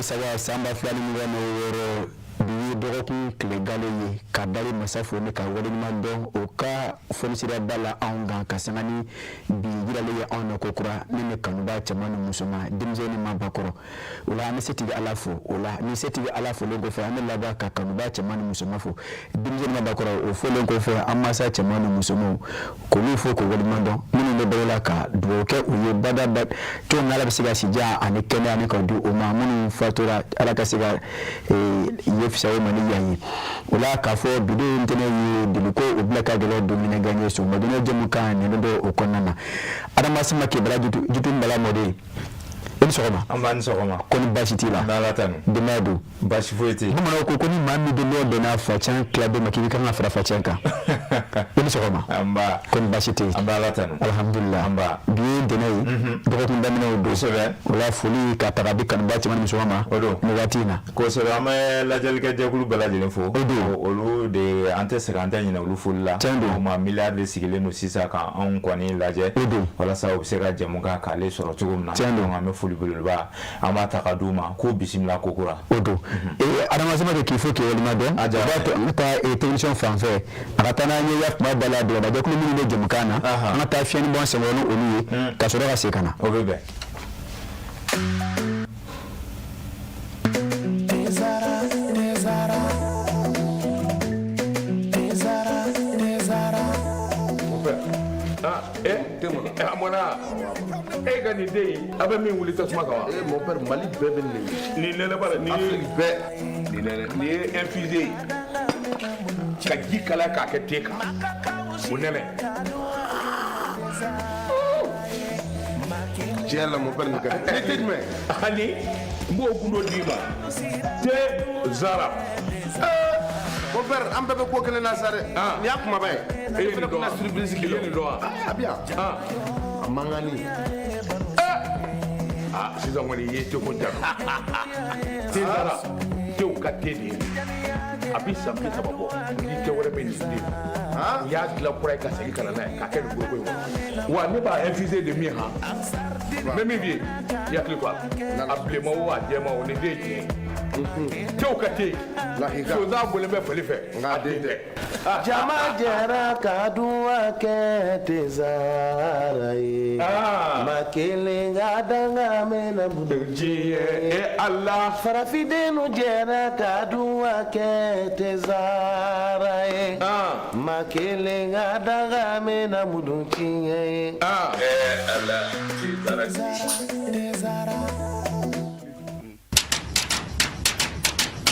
saba san 2026, bi ye dɔgɔkun tile gale ye ka dali masa fo ni ka waleɲuman dɔn o ka fonisiraba la anw kan ka sanga ni bi jiralen ye anw na ko kura min bɛ kanuba cɛman ni musoman, denmisɛnnin ni maabakɔrɔ. O la an bɛ setigi Ala fo. O la ni setigi Ala folen kɔfɛ, an bɛ laban ka kanuba cɛman ni musoman fo, denmisɛnnin maabakɔrɔ. O folen kɔfɛ, an mansa cɛman ni musomanw, k'olu fo k'o waleɲuman dɔn, minnu bɛ balo la, ka dugawu kɛ u ye badaba cogo min Ala bɛ se ka sijan ani kɛnɛya ni ka di u ma. Minnu fatura, Ala ka se ka ye fisaya u ma ni yan ye. O la k'a fɔ bi don ntɛnɛn ye deliko o bila ka gɛlɛn dumuni gagné sɔgɔmadon jɛmukan nin bɛ o kɔnɔna na. Adama Samake Bala Jitu Bala mɔden, i ni sɔgɔma. An b'a ni sɔgɔma. Ko ni baasi t'i la? N bɛ Ala tanu. Denbaya dun? Baasi foyi tɛ yen. Bamananw ko ko ni maa min bɛ n'o bɛnna facɛn tiladen ma, k'i kan ka fara facɛn kan. I ni sɔgɔma. An ba. Ko ni baasi tɛ yen? An bɛ Ala tanu. Alhamdulilah. An ba. Bi ye ntɛnɛn ye, dɔgɔkun daminɛw don. Kosɛbɛ. O la foli ka taga di kanuba cɛman ni musoman ma. O don. Nin waati in na. Kosɛbɛ, an bɛ lajɛlikɛ jɛkulu bɛɛ lajɛlen fo. O don. Olu de, an tɛ sɛgɛn, an tɛ ɲinɛ olu foli la. Tiɲɛ don. O ma miliyari de sigilen don sisan ka anw kɔni lajɛ. O don. Walasa u bɛ se ka jɛmukan k'ale sɔrɔ cogo min na. Tiɲɛ don. Donc an bɛ foli belebeleba, an b'a ta ka d'u ma k'u bisimila kokura. O don. Ee Adama Samake, k'i fo k'i waleɲuman dɔn. A diyara. O b'a to an ka taa technicien fan fɛ, a ka taa n'an ye ya kuma da la jɛkulu minnu bɛ jɛmukan na. An ka taa fiɲɛni bɔ an senkɔrɔ ni olu ye ka sɔrɔ ka segin ka na. O bɛ bɛn. Ah, eh, a mɔna e ka nin den in, a bɛ min wuli tasuma kan wa? Eh, mon père, Mali bɛɛ bɛ nin de. Nin nɛnɛ b'a la, nin ye Afrique bɛɛ. Nin nɛnɛ, nin ye infusé ye ka ji kalaya k'a kɛ te kan, o nɛnɛ. Tiɲɛ la, mon père, nin ka di. Ni te jumɛn? Ani n b'o gundo d'i ma, te zara. Mon père, an bɛɛ bɛ ko kelen na sa dɛ. Ah. Nin y'a kumaba ye. E ye fana nin dɔn wa? bɛna surprise I k'i ye la. nin dɔn wa? A bɛ yan. Ah. A mankanni. Ah, sisan kɔni i ye teko jalo, te zara, tew ka te de ye. A bi san 30 bɔ ni te wɛrɛ bɛ nin den. U y'a dilan kura ye ka segin ka na n'a ye k'a kɛ nin foroko in kɔnɔ wa. Ne b'a infusé de min han, n bɛ min f'i ye, i hakili to a la, a bilenman o, a jɛman o, nin den ye tiɲɛ ye, tew ka te. Lahika. Sonsan bɔlen bɛ fali fɛ. Nka a den tɛ. Jama jɛra ka duwa kɛ tezara ye. Ah. Ma kelen ka danga mɛnna bolo. Diɲɛ e Ala. Farafindenw jɛra ka duwa kɛ tezara ye. Ah. Ma kelen ka danga mɛnna mudu tiɲɛ ye. Ah. Eh, Ala, te zara.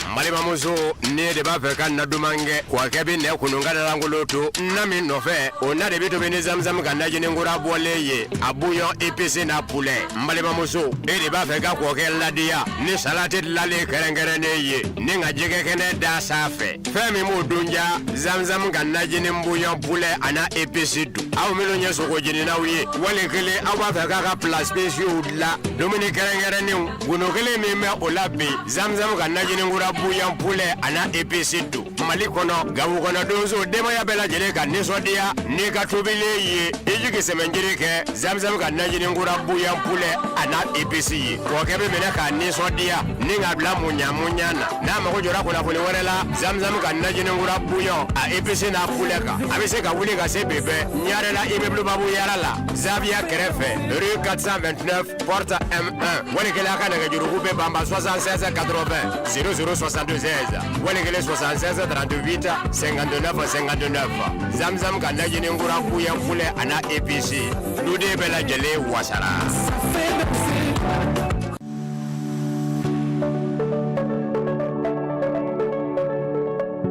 N balimamuso, ne de b'a fɛ ka na duman kɛ kɔkɛ bɛ nɛ kunun ka lankolon to na min nɔfɛ, o na de bɛ tobi ni zamzam ka najini kura bɔlen ye, a bouillon épice n'a poulet. N balimamuso, e de b'a fɛ ka kɔkɛ ladiya ni salati dilanlen kɛrɛnkɛrɛnnen ye ni ka jɛgɛ kɛnɛ da sanfɛ, fɛn min b'o dun ja, zamzam ka najini bouillon poulet a n'a épice dun. Aw minnu ye sogo jeninaw ye, wali kelen aw b'a fɛ k'a ka plats spéciaux dilan, dumuni kɛrɛnkɛrɛnnenw, gundo kelen min bɛ o la bi, zamzam ka najini kura bouillon poulet a n'a épice dun. Mali kɔnɔ, Gawo kɔnɔ, donso denbaya bɛɛ lajɛlen ka nisɔndiya n'i ka tobilen ye, i jigi sɛmɛnjiri kɛ zamzam ka najini kura bouillon poulet a n'a épice ye. Kɔkɛ bɛ minɛ k'a nisɔndiya ni ka bila muɲa muɲa na. N'a mago jɔra kunnafoni wɛrɛ la zamzam ka najini kura bouillon a épice n'a poulet kan, a bɛ se ka wuli ka se bɛɛ Ɲarela, immeuble Babu Yara la, Zaviya kɛrɛfɛ, rue 429, porte M1. Wali kelen a ka nɛgɛjuruku bɛ banba 76 80 00 76, wali kelen 76 38 59 59. Zamzam ka najini kura bouillon poulet a n'a épice, duden bɛɛ lajɛlen wasara.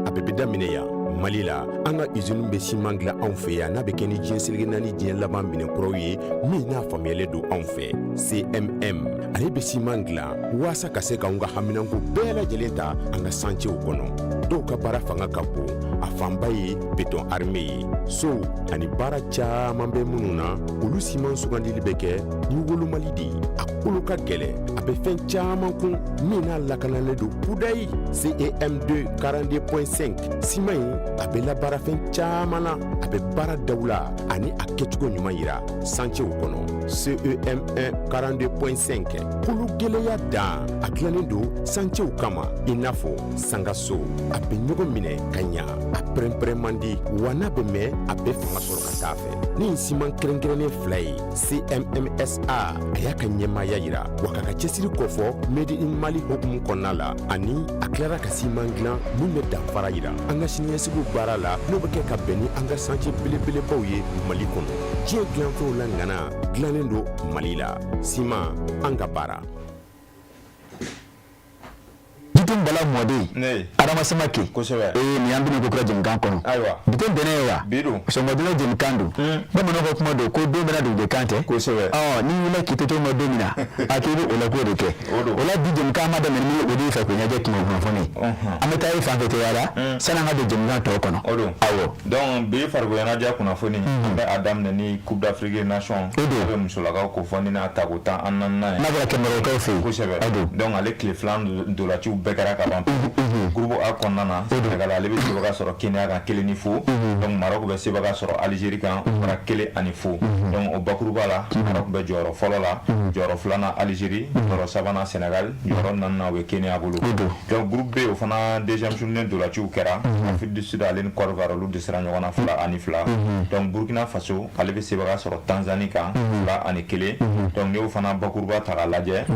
A bɛɛ bɛ daminɛ yan, Mali la. An ka usine bɛ siman dilan anw fɛ yan, n'a bɛ kɛ ni diɲɛ seleke naani diɲɛ laban minɛn kuraw ye min n'a faamuyalen don anw fɛ. CMM, ale bɛ siman dilan waasa ka se k'anw ka haminanko bɛɛ lajɛlen ta an ka santiyew kɔnɔ. Dɔw ka baara fanga ka bon. A fanba ye béton armé ye. Sow ani baara caman bɛ minnu na, olu siman sugandili bɛ kɛ ni wolomali de ye. A kolo ka gɛlɛn, a bɛ fɛn caman kun min n'a lakanalen don kudayi. CEM2 42.5 siman in, a bɛ labaara fɛn caman na. A bɛ baara dawula ani a kɛcogo ɲuman yira santiyew kɔnɔ. CEM1 42.5, kolo gɛlɛya dan, a dilannen don santiyew kama i n'a fɔ sangaso. A bɛ ɲɔgɔn minɛ ka ɲa, a pɛrɛnpɛrɛn man di, wa n'a bɛ mɛn, a bɛ fanga sɔrɔ ka taa fɛ. Ni siman kɛrɛnkɛrɛnnen fila ye, CMMSA a y'a ka ɲɛmaaya yira wa k'a ka cɛsiri kofɔ Made in Mali hukumu kɔnɔna la, ani a tilara ka siman dilan min bɛ danfara yira an ka siniɲɛsigiw baara la, n'o bɛ kɛ ka bɛn ni an ka santiye belebelebaw ye Mali kɔnɔ. Diɲɛ dilanfɛnw la ŋana dilannen don Mali la. Siman, an ka baara. Bitɔn Bala mɔden Adama Samake. Kosɛbɛ. Ee, nin y'an bɛna ko kura jɛmukan kɔnɔ. Ayiwa. Bitɔn bɛnɛ ye wa? Bi don. Sɔgɔmadonna jɛmukan don. Bamananw ka kuma don ko don bɛna dugu kan tɛ. Kosɛbɛ. Ɔ, n'i wulila k'i to ma don min na, a k'i bɛ o la k'o de kɛ. O don. O la bi jɛmukan an b'a daminɛ ni o de ye farikolo ɲɛnajɛ kuma kunnafoni. An bɛ taa e fan fɛ teliya sani an ka don jɛmukan tɔw kɔnɔ. O don. Awɔ. Donc bi farikolo ɲɛnajɛ kunnafoni, an bɛ a daminɛ ni Coupe d'Afrique des Nations. O don. A bɛ musolakaw ko fɔ ni n'a tako 14nan ye. N'a bɔra Kɛmɛrɛkaw fɛ yen. Kosɛbɛ. O don. Donc ale tile filanan dolaciw bɛɛ kɛra ka ban. Groupe A kɔnɔna na, Sénégal ale bɛ sebaga sɔrɔ Kenya kan 1-0. Donc Maroc bɛ sebaga sɔrɔ Algérie kan, o kɛra 1-0. Donc o bakuruba la, Maroc bɛ jɔyɔrɔ fɔlɔ la, jɔyɔrɔ filanan Algérie, jɔyɔrɔ sabanan Sénégal, jɔyɔrɔ naaninan o bɛ Kenya bolo. Donc groupe B, o fana deuxième journée dolaciw kɛra. Afrique du Sud ale ni Côte d'Ivoire, olu dɛsɛra ɲɔgɔn na 2-2. Donc Burkina Faso ale bɛ sebaga sɔrɔ Tanzanie kan 2-1. Donc n'i y'o fana bakuruba ta k'a lajɛ,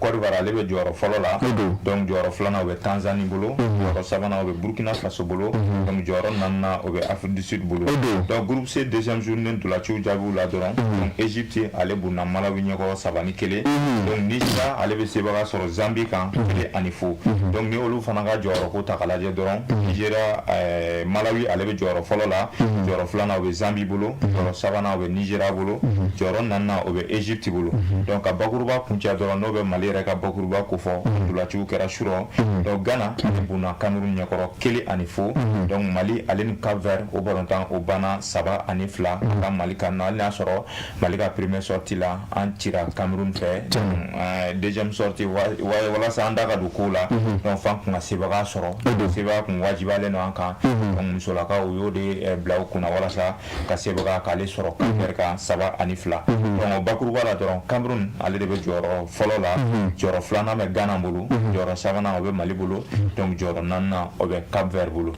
Côte d'Ivoire ale bɛ jɔyɔrɔ fɔlɔ la, donc jɔyɔrɔ filanan o bɛ Tanzanie bolo, jɔyɔrɔ sabanan o bɛ Burkina Faso bolo, donc jɔyɔrɔ naaninan o bɛ Afrique du Sud bolo. Donc groupe C deuxième journée dolaciw jaabiw la dɔrɔn, donc Égypte ale bonna Malawi ɲɛkɔrɔ 3-1. Donc Nigeria ale bɛ sebaga sɔrɔ Zambie kan 1-0. Donc ni olu fana ka jɔyɔrɔ ko ta k'a lajɛ dɔrɔn, Nigeria, Malawi ale bɛ jɔyɔrɔ fɔlɔ la, jɔyɔrɔ filanan o bɛ Zambie bolo, jɔyɔrɔ sabanan o bɛ Nigeria bolo, jɔyɔrɔ naaninan o bɛ Égypte bolo. Donc ka bakuruba kuncɛ dɔrɔn, n'o bɛ Mali yɛrɛ ka bakuruba kofɔ, dolaciw kɛra surɔ. Donc Ghana ale bonna Cameroun ɲɛkɔrɔ 1-0. Donc Mali ale ni Cap Vert, o balontan o banna 3-2 ka Mali kan na. Hali n'a sɔrɔ Mali ka première sortie la, an cira Cameroun fɛ, deuxième sortie, walasa an da ka don kow la, donc f'an kun ka sebaga sɔrɔ, sebaga kun wajibiyalen don an kan. Donc musolakaw u y'o de bila u kunna walasa ka sebaga k'ale sɔrɔ Cap Vert kan 3-2. Donc o bakuruba la dɔrɔn, Cameroun ale de bɛ jɔyɔrɔ fɔlɔ la, jɔyɔrɔ filanan bɛ Ghana bolo, jɔyɔrɔ sabanan o bɛ Mali bolo, donc jɔyɔrɔ naaninan o bɛ Cap Vert bolo.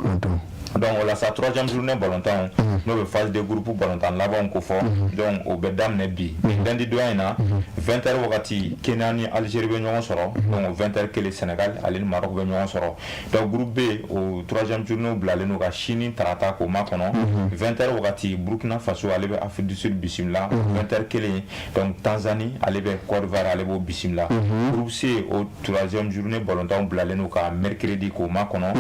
Donc o la sa, troisième journée balontan, n'o bɛ phase de groupe balontan labanw ko fɔ, donc o bɛ daminɛ bi lundi donya in na 20 heures wagati, Kenya ni Algérie bɛ ɲɔgɔn sɔrɔ. Donc o 20 heures kelen, Sénégal ale ni Maroc bɛ ɲɔgɔn sɔrɔ. Donc groupe B, o troisième journée bilalen don ka sini tarata k'o makɔnɔ 20 heures wagati, Burkina Faso ale bɛ Afrique du Sud bisimila 20 heures kelen. Donc Tanzanie ale bɛ Côte d'Ivoire, ale b'o bisimila. Groupe C, o troisième journée balontan bilalen don ka mercredi k'o makɔnɔ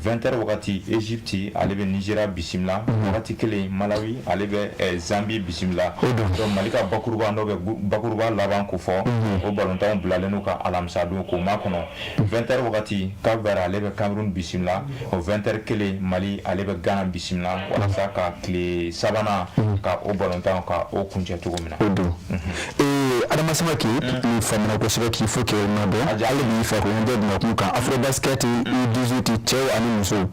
20 heures wagati, Égypte ale bɛ Nigeria bisimila wagati kelen, Malawi ale bɛ Zambie bisimila. Donc Mali ka bakuruba, n'o bɛ bakuruba laban ko fɔ, o balontanw bilalen don ka alamisa don k'o makɔnɔ 20 heures wagati, Cap Vert ale bɛ Cameroun bisimila o 20 heures kelen, Mali ale bɛ Ghana bisimila walasa ka tile sabanan ka o balontan ka o kuncɛ cogo min na. O don. Adama Samake, nin faamuna kosɛbɛ k'i fo k'e ma dɔn. Hali bi farikolo ɲɛnajɛ dumakun kan, Afrobasket U18 cɛw ani musow,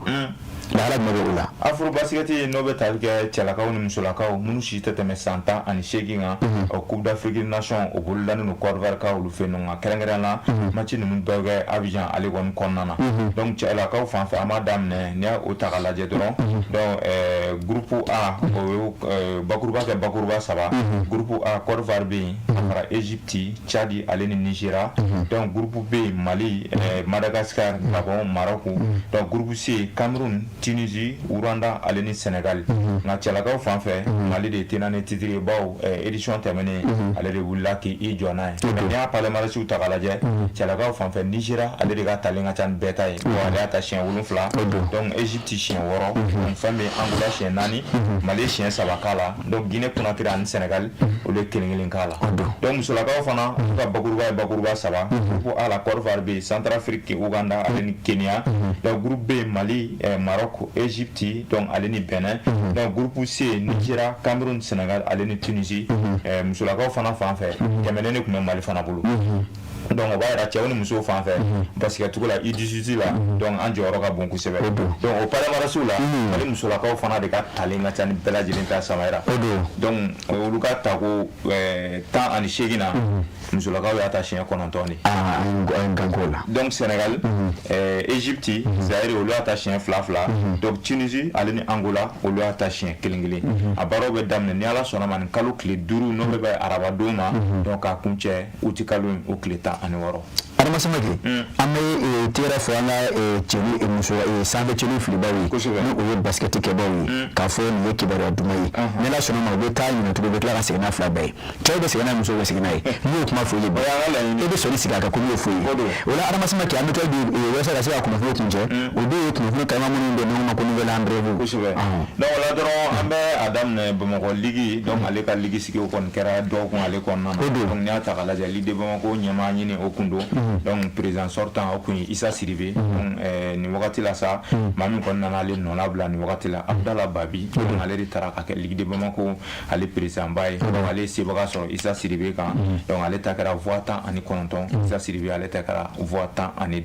lahala jumɛn bɛ o la? Afrobasket, n'o bɛ tali kɛ cɛlakaw ni musolakaw minnu si tɛ tɛmɛ san 18 kan, o Coupe d'Afrique des Nations, o bololanen don Côte d'Ivoire ka olu fɛ yen nɔ. Nka kɛrɛnkɛrɛnnen la, match ninnu bɛɛ kɛ Abidjan ale kɔni kɔnɔna na. Donc cɛlakaw fan fɛ, an b'a daminɛ, n'i y'a o ta k'a lajɛ dɔrɔn, donc groupe A, o ye bakuruba kɛ bakuruba saba. Groupe A, Côte d'Ivoire bɛ yen ka fara Égypte, Tchad ale ni Nigeria. Donc groupe B, Mali, Madagascar, Gabon, Maroc. Donc groupe C, Cameroun, Tunisie, Rwanda ale ni Sénégal. Nka cɛlakaw fan fɛ, Mali de ye tenant ni titre ye, bawo édition tɛmɛnen ale de wulila k'i jɔ n'a ye. Mais n'i y'a palmarès ta k'a lajɛ, cɛlakaw fan fɛ, Nigeria ale de ka talen ka ca ni bɛɛ ta ye, bon ale y'a ta siɲɛ 7, donc Égypte siɲɛ 6, donc fɛn min Angola siɲɛ 4, Mali siɲɛ 3 k'a la, donc Guinée Conakry ani Sénégal olu ye kelen kelen k'a la. Donc musolakaw fana, olu ka bakuruba ye bakuruba saba. Groupe A la, Côte d'Ivoire bɛ yen, Centrafrique, Ouganda ale ni Kenya. Donc groupe B, Mali, Maroc. Maroc, Égypte, donc ale ni Benin. Donc groupe C, Nigeria, Cameroun, Sénégal ale ni Tunisie. Musolakaw fana fan fɛ, tɛmɛnen de tun bɛ Mali fana bolo. Donc o b'a yira cɛw ni musow fan fɛ basket la U18 la, donc an jɔyɔrɔ ka bon kosɛbɛ. Donc o palmarès la, Mali musolakaw fana de ka talen ka ca ni bɛɛ lajɛlen ta Samayira. Donc olu ka tako 18 na, musolakaw y'a ta siɲɛ 9 de. Donc Sénégal, Égypte, Zaïre, olu y'a ta siɲɛ 2 2. Donc Tunisie ale ni Angola, olu y'a ta siɲɛ 1 1. A baaraw bɛ daminɛ ni Ala sɔnna ma nin kalo tile 5, n'o bɛ bɛn arabadon ma, donc k'a kuncɛ uti kalo in o tile 16. Adama Samake, an bɛ tɛgɛrɛ fɔ an ka cɛli muso sanfɛ cɛli filibaw ye, ni o ye basket kɛbaw ye, k'a fɔ nin ye kibaruya duman ye. Ni Ala sɔnna ma, u bɛ taa ɲinɛ tugun, u bɛ tila ka segin n'a fila bɛɛ ye. Cɛw bɛ segin n'a ye, musow bɛ segin n'a ye. N'i y'o kuma fɔ i ye bi, e bɛ sɔli sigi a kan ko n'o fɔ i ye. O la Adama Samake, an bɛ taa bi walasa ka se ka kunnafoni kuncɛ, o de ye kunnafoni kalama minnu bɛ ɲɔgɔn ma ko nouvelle rendez-vous. Kosɛbɛ. Donc o la dɔrɔn, an bɛ a daminɛ Bamakɔ ligue, donc ale ka ligue sigi o kɔni kɛra dɔgɔkun ale kɔnɔna na. Donc n'i y'a ta k'a lajɛ, Ligue de Bamako ɲɛmaa ɲini o kun don. Donc président sortant o kun ye Issa Sidibé. Donc nin wagati la sa, maa min kɔni nana ale nɔ labila nin wagati la, Abdallah Babi, donc ale de taara ka kɛ Ligue de Bamako ale président ba ye. Donc ale ye sebaga sɔrɔ Issa Sidibé kan. Donc ale ta kɛra voix 19, Issa Sidibé ale ta kɛra voix 15 ye.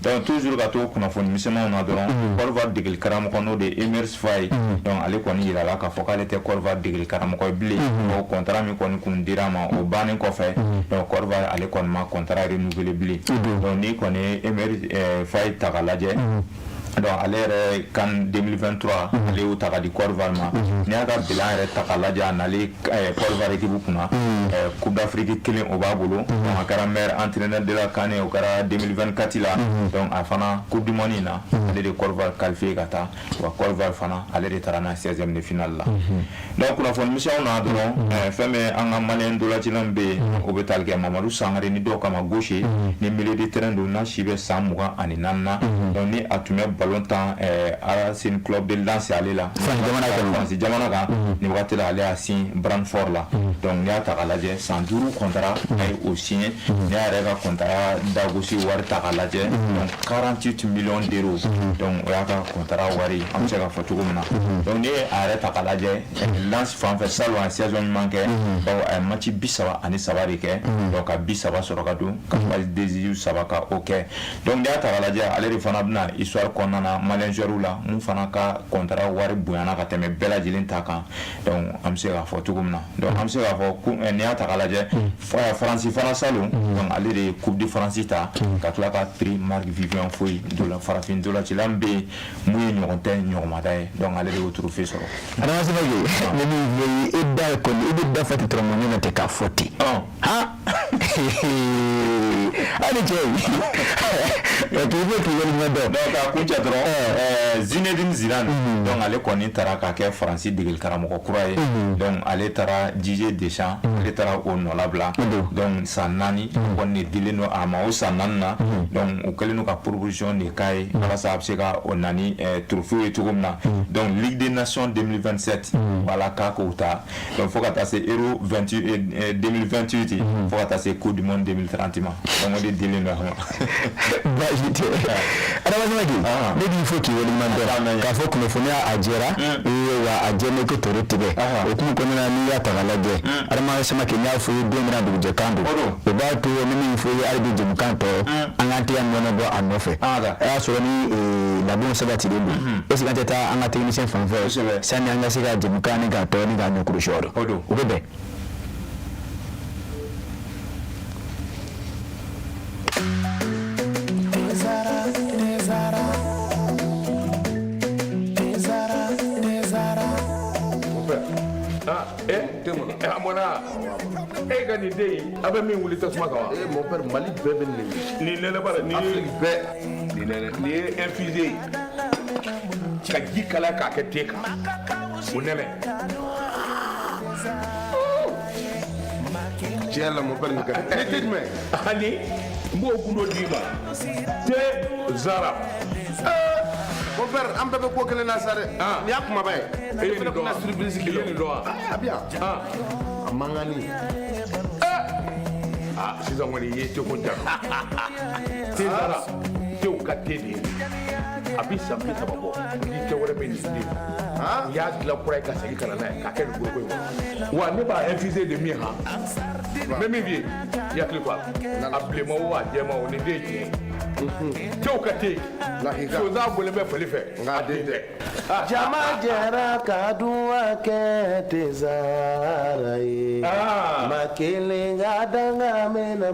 Donc toujours ka to kunnafoni misɛnmanw na dɔrɔn, Côte d'Ivoire degeli karamɔgɔ n'o de ye Emerse Faé, donc ale kɔni yirala k'a fɔ k'ale tɛ Côte d'Ivoire degeli karamɔgɔ ye bilen. O contrat min kɔni kun dira ma, o bannen kɔfɛ, donc Côte d'Ivoire ale kɔni ma contrat renouvelé bilen. Donc n'i kɔni ye Emerse Faé ta k'a lajɛ, donc ale yɛrɛ CAN 2023 ale y'o ta ka di Côte d'Ivoire ma. N'i y'a ka bilan yɛrɛ ta k'a lajɛ, a nalen Côte d'Ivoire équipe kunna, Coupe d'Afrique kelen o b'a bolo. Donc a kɛra meilleur entraîneur de la CAN, o kɛra 2024 la. Donc a fana Coupe du Monde in na, ale de Côte d'Ivoire qualifié ka taa wa Côte d'Ivoire fana ale de taara n'a 16e de finale la. Donc kunnafoni misɛnw na dɔrɔn, fɛn min an ka malien dolancilan bɛ yen, o bɛ tali kɛ Mamadu Sangare ni dɔw kama gauche ni milieu de terrain don, n'a si bɛ san 24 na. Donc ni a tun bɛ ballon tan Racing Club de Lens ale la Faransi jamana kan, nin wagati la ale y'a signé Brentford la. Donc n'i y'a ta k'a lajɛ, san 5 contrat a ye o signé. N'i y'a yɛrɛ ka contrat dagosi wari ta k'a lajɛ, donc 48 millions d'euros, donc o y'a ka contrat wari, an bɛ se k'a fɔ cogo min na. Donc n'i ye a yɛrɛ ta k'a lajɛ, Lens fan fɛ salon a ye saison ɲuman kɛ, bawo a ye match 33 de kɛ, donc ka 30 sɔrɔ ka don, ka passe décisive 3 ka o kɛ. Donc n'i y'a ta k'a lajɛ, ale de fana bɛna histoire kɔnɔna na malien joueur la mun fana ka contrat wari bonyana ka tɛmɛ bɛɛ lajɛlen ta kan. Donc an bɛ se k'a fɔ cogo min na, donc an bɛ se k'a fɔ ko n'i y'a ta k'a lajɛ, Faransi fana salon, donc ale de ye Coupe de France ta ka tila ka prix Marc Vivien Foé dola farafin dolancila min bɛ yen mun ye ɲɔgɔn tɛ ɲɔgɔnmada ye, donc ale de y'o trophée sɔrɔ. Adama Samake, ne min fɔ i da kɔni, i bɛ da fa ten tɔrɔmɔ na ten k'a fɔ ten. Han, hali cɛ ye k'i bɛ k'i waleɲuman dɔn. Donc k'a kuncɛ dɔrɔn, Zinedine Zidane, donc ale kɔni taara k'a kɛ Faransi degeli karamɔgɔ kura ye. Donc ale taara Didier Deschamps, ale taara o nɔ labila. Donc san 4 kɔni de dilen don a ma o san 4 na. Donc o kɛlen don ka proposition de k'a ye walasa a bɛ se ka o na ni trophée ye cogo min na. Donc Ligue des Nations 2027, voilà, k'a k'o ta, donc fo ka taa se Euro 2028, fo ka taa se Coupe du Monde 2030 ma. Donc o de dilen don a ma. Baasi tɛ, Adama Samake, ne b'i fo k'i waleɲuman dɔn k'a fɔ kunnafoniya a jɛra wa a jɛlen ko toro tigɛ o kuma kɔnɔna na. N'i y'a ta k'a lajɛ, Adama Samake, n y'a fɔ i ye don min na dugujɛ kan don, o b'a to ne min fɔ i ye hali bi jɛmukan tɔ, an k'an tɛgɛ nɔnɔ bɔ a nɔfɛ. A y'a sɔrɔ ni labɛnw sabatilen don, est ce que an tɛ taa an ka technicien fan fɛ sani an ka se ka jɛmukan ni k'a tɔ ni k'a ɲɛ kurusi o bɛ bɛn. E ka nin den in, a bɛ min wuli tasuma kan wa? Eh mon père, Mali bɛɛ bɛ nin de. Nin nɛnɛ b'a la, nin ye Afrique bɛɛ. Nin nɛnɛ, nin ye infusé ye ka ji kalaya k'a kɛ te kan, o nɛnɛ. Tiɲɛ la mon père, nin ka di. Nin te jumɛn? Ani n b'o gundo d'i ma, te zara. Mon père, an bɛɛ bɛ ko kelen na sa dɛ. Nin y'a kumaba ye. E ye nin dɔn wa? Surprise I ye nin dɔn wa? A bɛ yan. A mankanni. Ah, sisan kɔni i ye teko jara. Te zara, tew ka te de ye. A bɛ san 30 bɔ ni tɛ wɛrɛ bɛ nin den u y'a dilan kura ye ka segin ka na n'a ye k'a kɛ nin foroko in kɔnɔ wa ne b'a infuser de min han n bɛ min f'i ye i hakili to a la a bilenman o a jɛman o nin den ye tiɲɛ ye cɛw ka te sonsan bɔlen bɛ fali fɛ a den tɛ. Jama jɛra ka duwa kɛ Tezara ye maa kelen ka danga mɛnna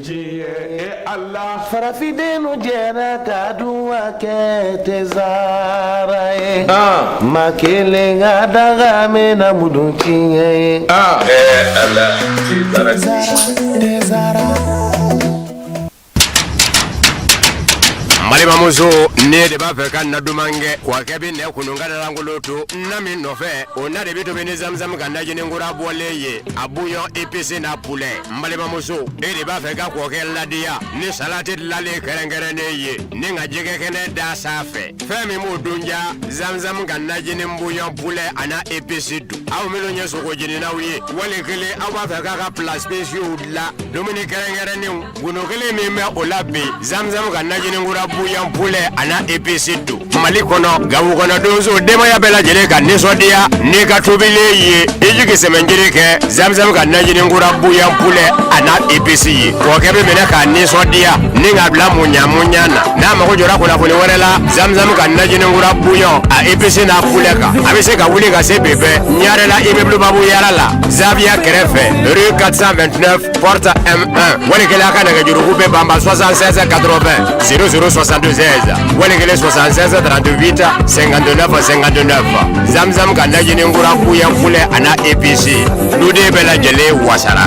diɲɛ e Ala farafindenw jɛra ka duwa kɛ Tezara ye maa kelen ka danga mɛnna mudu tiɲɛ ye Ala Tezara. Balimamuso ne de b'a fɛ ka na duman kɛ kɔkɛ bɛ nɛ kunun ka lankolon to na min nɔfɛ o na de bɛ tobi ni zamzam ka najini kura bɔlen ye a bouillon épice n'a poulet n balimamuso e de b'a fɛ ka kɔkɛ ladiya ni salati dilanlen kɛrɛnkɛrɛnnen ye ni ka jɛgɛ kɛnɛ da sanfɛ fɛn min b'o dun ja zamzam ka najini bouillon poulet a n'a épice don aw minnu ye sogo jeninaw ye wali kelen aw b'a fɛ k'a ka plat spéciaux dilan dumuni kɛrɛnkɛrɛnnenw gundo kelen min bɛ o la bi zamzam ka najini kura bouillon poulet a n'a épice don mali kɔnɔ gawo kɔnɔ donso denbaya bɛɛ lajɛlen ka nisɔndiya n'i ka tobilen ye i jigi sɛmɛnjiri kɛ zamzam ka najini kura bouillon poulet a n'a épice ye kɔkɛ bɛ minɛ k'a nisɔndiya ni k'a bila muɲa muɲa na n'a mago jɔra kunnafoni wɛrɛ la zamzam ka najini kura bouillon a épice n'a poulet kan a bɛ se ka wuli ka se bi bɛɛ ɲarela immeuble babu yara la zaviya kɛrɛfɛ rue 429 porte M1 wali kelen a ka nɛgɛjuruku bɛ banba 76 80 00 76 wali kelen 76 38 59 59 zamzam ka najini kura bouillon poulet a n'a épice duden bɛɛ lajɛlen wasara.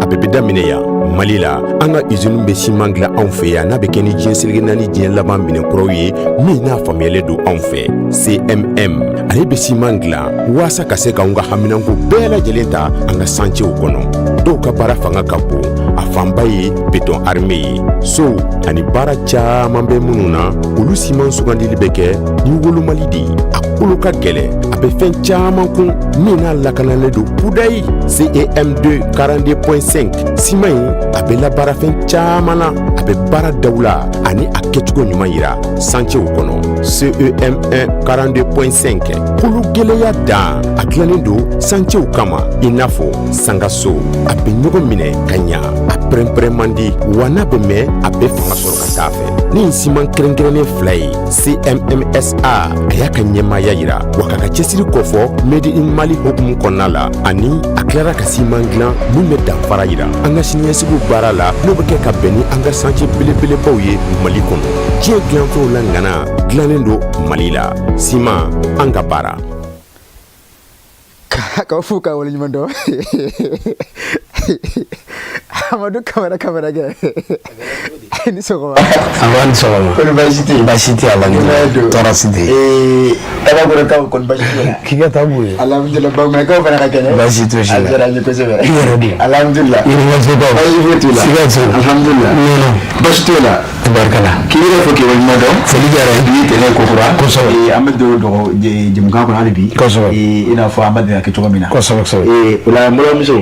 A bɛɛ bɛ daminɛ yan mali la an ka usine bɛ siman dilan anw fɛ yan n'a bɛ kɛ ni diɲɛ seleke naani diɲɛ laban minɛn kuraw ye min n'a faamuyalen don anw fɛ cmm ale bɛ siman dilan waasa ka se k'anw ka haminanko bɛɛ lajɛlen ta an ka santiyew kɔnɔ dɔw ka baara fanga ka bon a fanba ye béton armé ye sow ani baara caman bɛ minnu na olu siman sugandili bɛ kɛ ni wolomali de ye a kolo ka gɛlɛn a bɛ fɛn caman kun min n'a lakanalen don kudayi cam2 42.5 siman in a bɛ labaara fɛn caman na a bɛ baara dawula ani a kɛcogo ɲuman yira santiyew kɔnɔ cem1 42.5 kolo gɛlɛya dan a dilannen don santiyew kama i n'a fɔ sangaso a bɛ ɲɔgɔn minɛ ka ɲa a pɛrɛnpɛrɛn man di wa n'a bɛ mɛn a bɛ fanga sɔrɔ ka taa fɛ ni siman kɛrɛnkɛrɛnnen fila ye cmmsa a y'a ka ɲɛmaaya yira wa k'a ka cɛsiri kofɔ made in mali hukumu kɔnɔna la ani a tilara ka siman dilan min bɛ danfara yira an ka siniɲɛsigiw baara la n'o bɛ kɛ ka bɛn ni an ka santiye belebelebaw ye mali kɔnɔ diɲɛ dilanfɛnw la ŋana dilannen don mali la siman an ka baara k'aw fo k'a waleɲuman dɔn Amadu Kamara Kamara kɛ ni sɔgɔma. An ni sɔgɔma. Kɔni baasi tɛ yen. Baasi tɛ alhamdulilayi tɔɔrɔ si tɛ yen. Tabakɔrɔkaw kɔni baasi t'u la. K'i ka taa b'u ye. Alhamdulilayi Bakumakaw fana ka kɛnɛ. Baasi t'u si la. A diyara n ye kosɛbɛ. I yɛrɛ di. Alhamdulilayi. Yirimasokaw. Baasi foyi t'u la. Sikaso. Alhamdulilayi. Nɔnɔ. Baasi t'u la. Tabarikala. K'i yɛrɛ fo k'i waleɲuman dɔn. Foli diyara n ye. Bi ye tɛnɛn ko kura. Kosɛbɛ. An bɛ don dɔgɔ jɛmukan kɔnɔ hali bi. Kosɛbɛ. I n'a fɔ an b'a deli ka kɛ cogo min na. Kosɛbɛ kosɛbɛ. O la n balimamuso.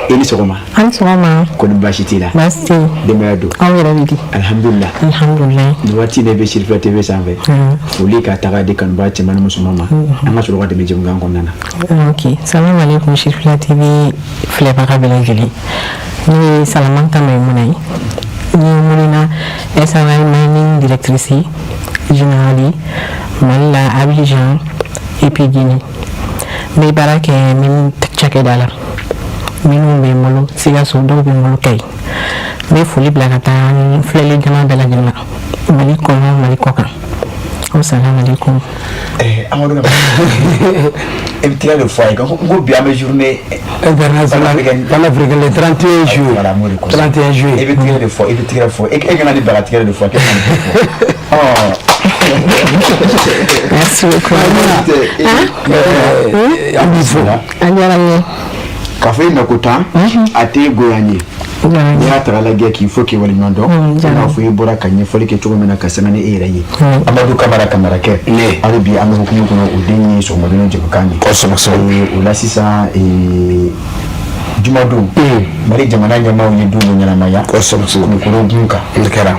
I ni sɔgɔma. A ni sɔgɔma. Kɔni baasi t'i la. Baasi tɛ yen. Denbaya don. Aw yɛrɛ bɛ di. Alhamdulilah. Alhamdulilah. Nin waati in de bɛ Sirifila TV sanfɛ. Foli ka taga di kanubaa cɛman ni musoman ma. An ka sɔrɔ ka dɛmɛ jɛmukan kɔnɔna na. Ok salamu aleykum Sirifila TV filɛbaga bɛɛ lajɛlen. Ne ye Salamanta Mayimuna ye. N ye Murina SRI Mining directrice générale ye Mali la Abidjan et puis Guinée. N bɛ baara kɛ min cakɛda la minnu bɛ n bolo Sikaso dɔw bɛ n bolo Kayi. N bɛ foli bila ka taa n filɛli jama bɛɛ lajɛlen la Mali kɔnɔ Mali kɔ kan. Wasalamu aleykum. Amadu e bɛ tɛgɛ de fɔ a ye ko bi an bɛ journée internationale panafricaine le 31 juillet. Voilà, n b'o de kɔ. 31 juillet. E bɛ tɛgɛ de fɔ e bɛ tɛgɛ fɔ e kana ni baga tɛgɛ de fɔ k'e kana nin fɔ. Merci beaucoup. An b'i fo. A diyara n ye. K'a fɔ i nako tan a tɛ goya n ye. N'i y'a ta k'a lajɛ, k'i fo k'i waleɲuman dɔn, i n'a fɔ i bɔra ka ɲɛfɔli kɛ cogo min na ka sanga ni e yɛrɛ ye, Amadu Kamara Kamarakɛ. Hali bi an bɛ hukumu kɔnɔ, o den ye sɔgɔmadon jɛmukan ye. O la sisan, jumadon, Mali jamana ɲɛmaaw ye don dɔ ɲɛnamaya Kulukoro gun kan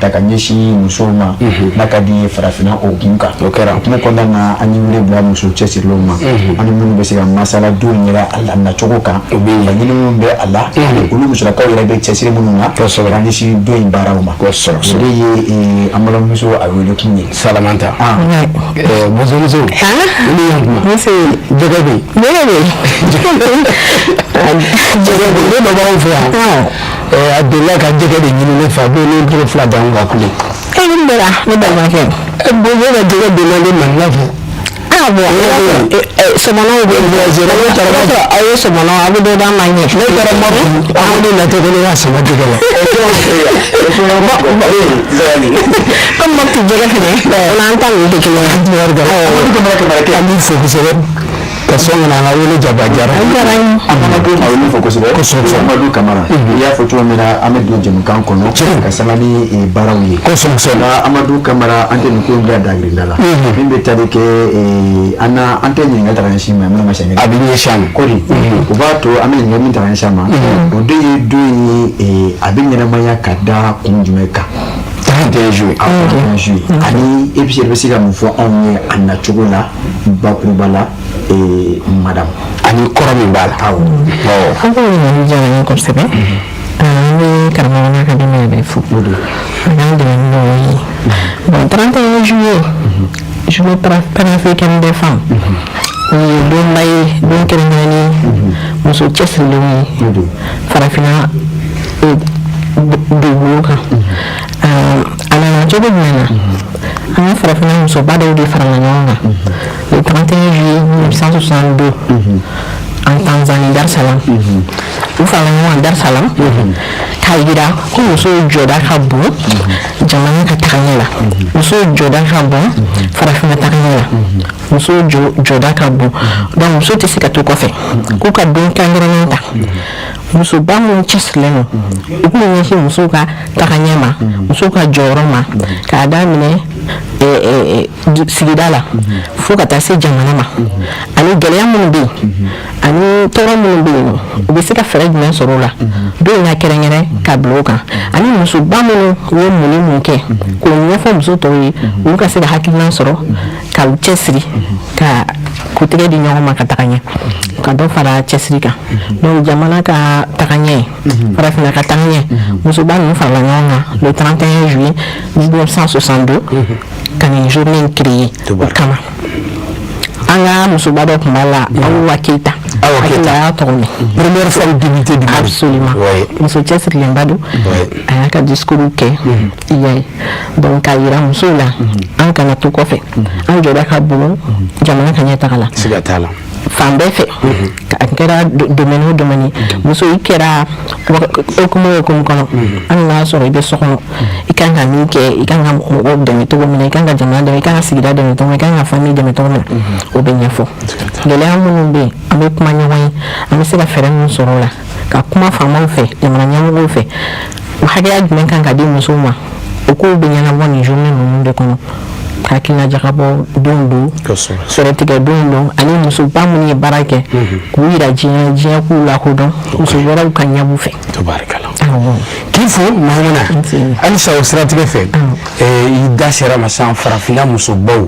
ta ka ɲɛsin musow ma, n'a ka di ye farafinna o gun kan. O kɛra. O hukumu kɔnɔna na, an ye wele bila muso cɛsirilenw ma ani minnu bɛ se ka masala don yɛrɛ a la nacogo kan, laɲini minnu bɛ a la, olu musolakaw yɛrɛ bɛ cɛsiri minnu na ka ɲɛsin don in baaraw ma. O de ye an balimamuso a wele kun ye. Salamanta bozomuso, i ni yan kuma. Jɛgɛ bɛ yen. Jɛgɛ bɛ yen. Jɛgɛ bɛ yen, ne dɔ b'anw fɛ yan, a delila ka jɛgɛ de ɲini ne fɛ, a bɛ ne bolo fila d'an ka kule. E min bɛ la, ne balimakɛ. Bozo ka jɛgɛ donna ne maninka fɛ. Ah bon, sɔmɔnɔw bɛ yen. Ne taara. Aw ye sɔmɔnɔ, aw bɛ dɔ d'an ma ɲɛ. Ne taara Mɔti, a ko ne natɔ ko ne ka sama jɛgɛ la. Comme Mɔti jɛgɛ fɛnɛ, o n'an ta ninnu tɛ kelen ye. An b'i fo kosɛbɛ ka sɔn ka na an ka wele jaba diyara. A diyara n ye. An fana bɛ aw fo kosɛbɛ. Kosɛbɛ. Amadu Kamara, i y'a fɔ cogo min na, an bɛ don jɛmukan kɔnɔ ka sanga ni baaraw ye. Kosɛbɛ. Nka Amadu Kamara, an tɛ nin ko in bila dagirinda la. Min bɛ tali kɛ an na, an tɛ ɲininkali ta ka ɲɛsin ma, min ma sɛgɛn. A bɛ ɲɛsin a ma. Kori, o b'a to an bɛ ɲininkali min ta ka ɲɛsin a ma, o de ye don ye, a bɛ ɲɛnamaya ka da kun jumɛn kan? 31 juillet. A 31 juillet. Ani e bɛ se ka mun fɔ anw ye a nacogo la bakuruba la, madame? Ani kɔrɔ min b'a la. Awɔ. An k'o ɲininkali diyara n ye kosɛbɛ. An bɛ karamɔgɔ n'a ka denbaya bɛɛ fo. A k'an dɛmɛ ni ɲɔgɔn ye. Bon, 31 juillet, journée panafricaine des femmes. O ye donba ye, don kɛrɛnkɛrɛnnen muso cɛsirilenw ye farafinna dugukolo kan. A nana cogo jumɛn na? An ka farafinna musoba dɔw de farala ɲɔgɔn kan le 31 juillet 1962 en Tanzanie, Dar es Salaam. U farala ɲɔgɔn kan Dar es Salaam k'a yira ko musow jɔda ka bon jamana ka tagaɲɛ la, musow jɔda ka bon farafinna tagaɲɛ la, musow jɔda ka bon. Donc muso tɛ se ka to kɔfɛ, k'u ka don kɛrɛnkɛrɛnnen ta. Musoba minnu cɛsirilen don, u k'u ɲɛsin musow ka tagaɲɛ ma, musow ka jɔyɔrɔ ma, k'a daminɛ sigida la fo ka taa se jamana ma, ani gɛlɛya minnu bɛ yen ani tɔɔrɔ minnu bɛ yen nɔ, u bɛ se ka fɛɛrɛ jumɛn sɔrɔ o la, don in ka kɛrɛnkɛrɛn ka bila o kan, ani musoba minnu ye mun ni mun kɛ, k'o ɲɛfɔ muso tɔw ye, olu ka se ka hakilina sɔrɔ ka u cɛsiri, ka k'u tɛgɛ di ɲɔgɔn ma ka taga ɲɛ, ka dɔ fara cɛsiri kan. Donc jamana ka taga ɲɛ, farafinna ka taga ɲɛ, musoba ninnu farala ɲɔgɔn kan le 31 juillet 1962 ka nin journée in créer o kama. An ka musoba dɔ tun b'a la, Awa Keyita. Awa Keyita. A y'a tɔgɔ mɛn. Première femme députée du Mali. Absolument. Muso cɛsirilenba don. A y'a ka discours kɛ, i y'a ye. Donc k'a yira musow la, an kana to kɔfɛ, an jɔda ka bon jamana ka ɲɛtaga la. Siga t'a la. Fan bɛɛ fɛ, a kɛra domaine o domaine ye, muso i kɛra hokumu o hokumu kɔnɔ, hali n'a sɔrɔ i bɛ so kɔnɔ, i kan ka min kɛ, i kan ka mɔgɔw dɛmɛ cogo min na, i kan ka jamana dɛmɛ, i kan ka sigida dɛmɛ cogo min na, i kan ka famille dɛmɛ cogo min na, o bɛ ɲɛfɔ. Gɛlɛya minnu bɛ yen, an bɛ kuma ɲɔgɔn ye, an bɛ se ka fɛɛrɛ minnu sɔrɔ o la, ka kuma faamaw fɛ, jamana ɲɛmɔgɔw fɛ, o hakɛya jumɛn kan ka di musow ma, o kow bɛ ɲɛnabɔ nin journée ninnu de kɔnɔ. Hakilina jagabɔ don don, fɛɛrɛtigɛ don don, ani musoba minnu ye baara kɛ, k'u yira diɲɛ, diɲɛ k'u lakodɔn, muso wɛrɛw ka ɲɛb'u fɛ. Tabarikala. K'i fo Mahamuna. Halisa o siratigɛ fɛ, i da sera ma sisan, farafinna musobaw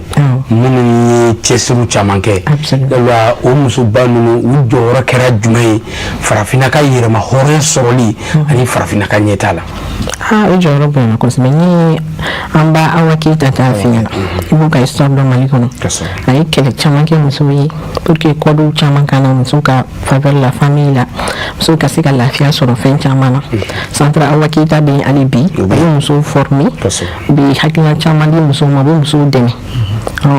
minnu ye cɛsiriw caman kɛ, yala o musoba ninnu, u jɔyɔrɔ kɛra jumɛn ye farafinna ka yɛrɛma hɔrɔnya sɔrɔli ani farafinna ka ɲɛtaa la? Aa, o jɔyɔrɔ bonyana kosɛbɛ. Ni an b'a Awa Keyita ta f'i ɲɛna, i b'u ka histoire dɔn Mali kɔnɔ. A ye kɛlɛ caman kɛ musow ye pour que codew caman ka na musow ka faveur la, famille la, musow ka se ka lafiya sɔrɔ fɛn caman na. Centre Awa Keyita bɛ yen hali bi, a bɛ musow former, u bɛ hakilina caman di musow ma, u bɛ musow dɛmɛ.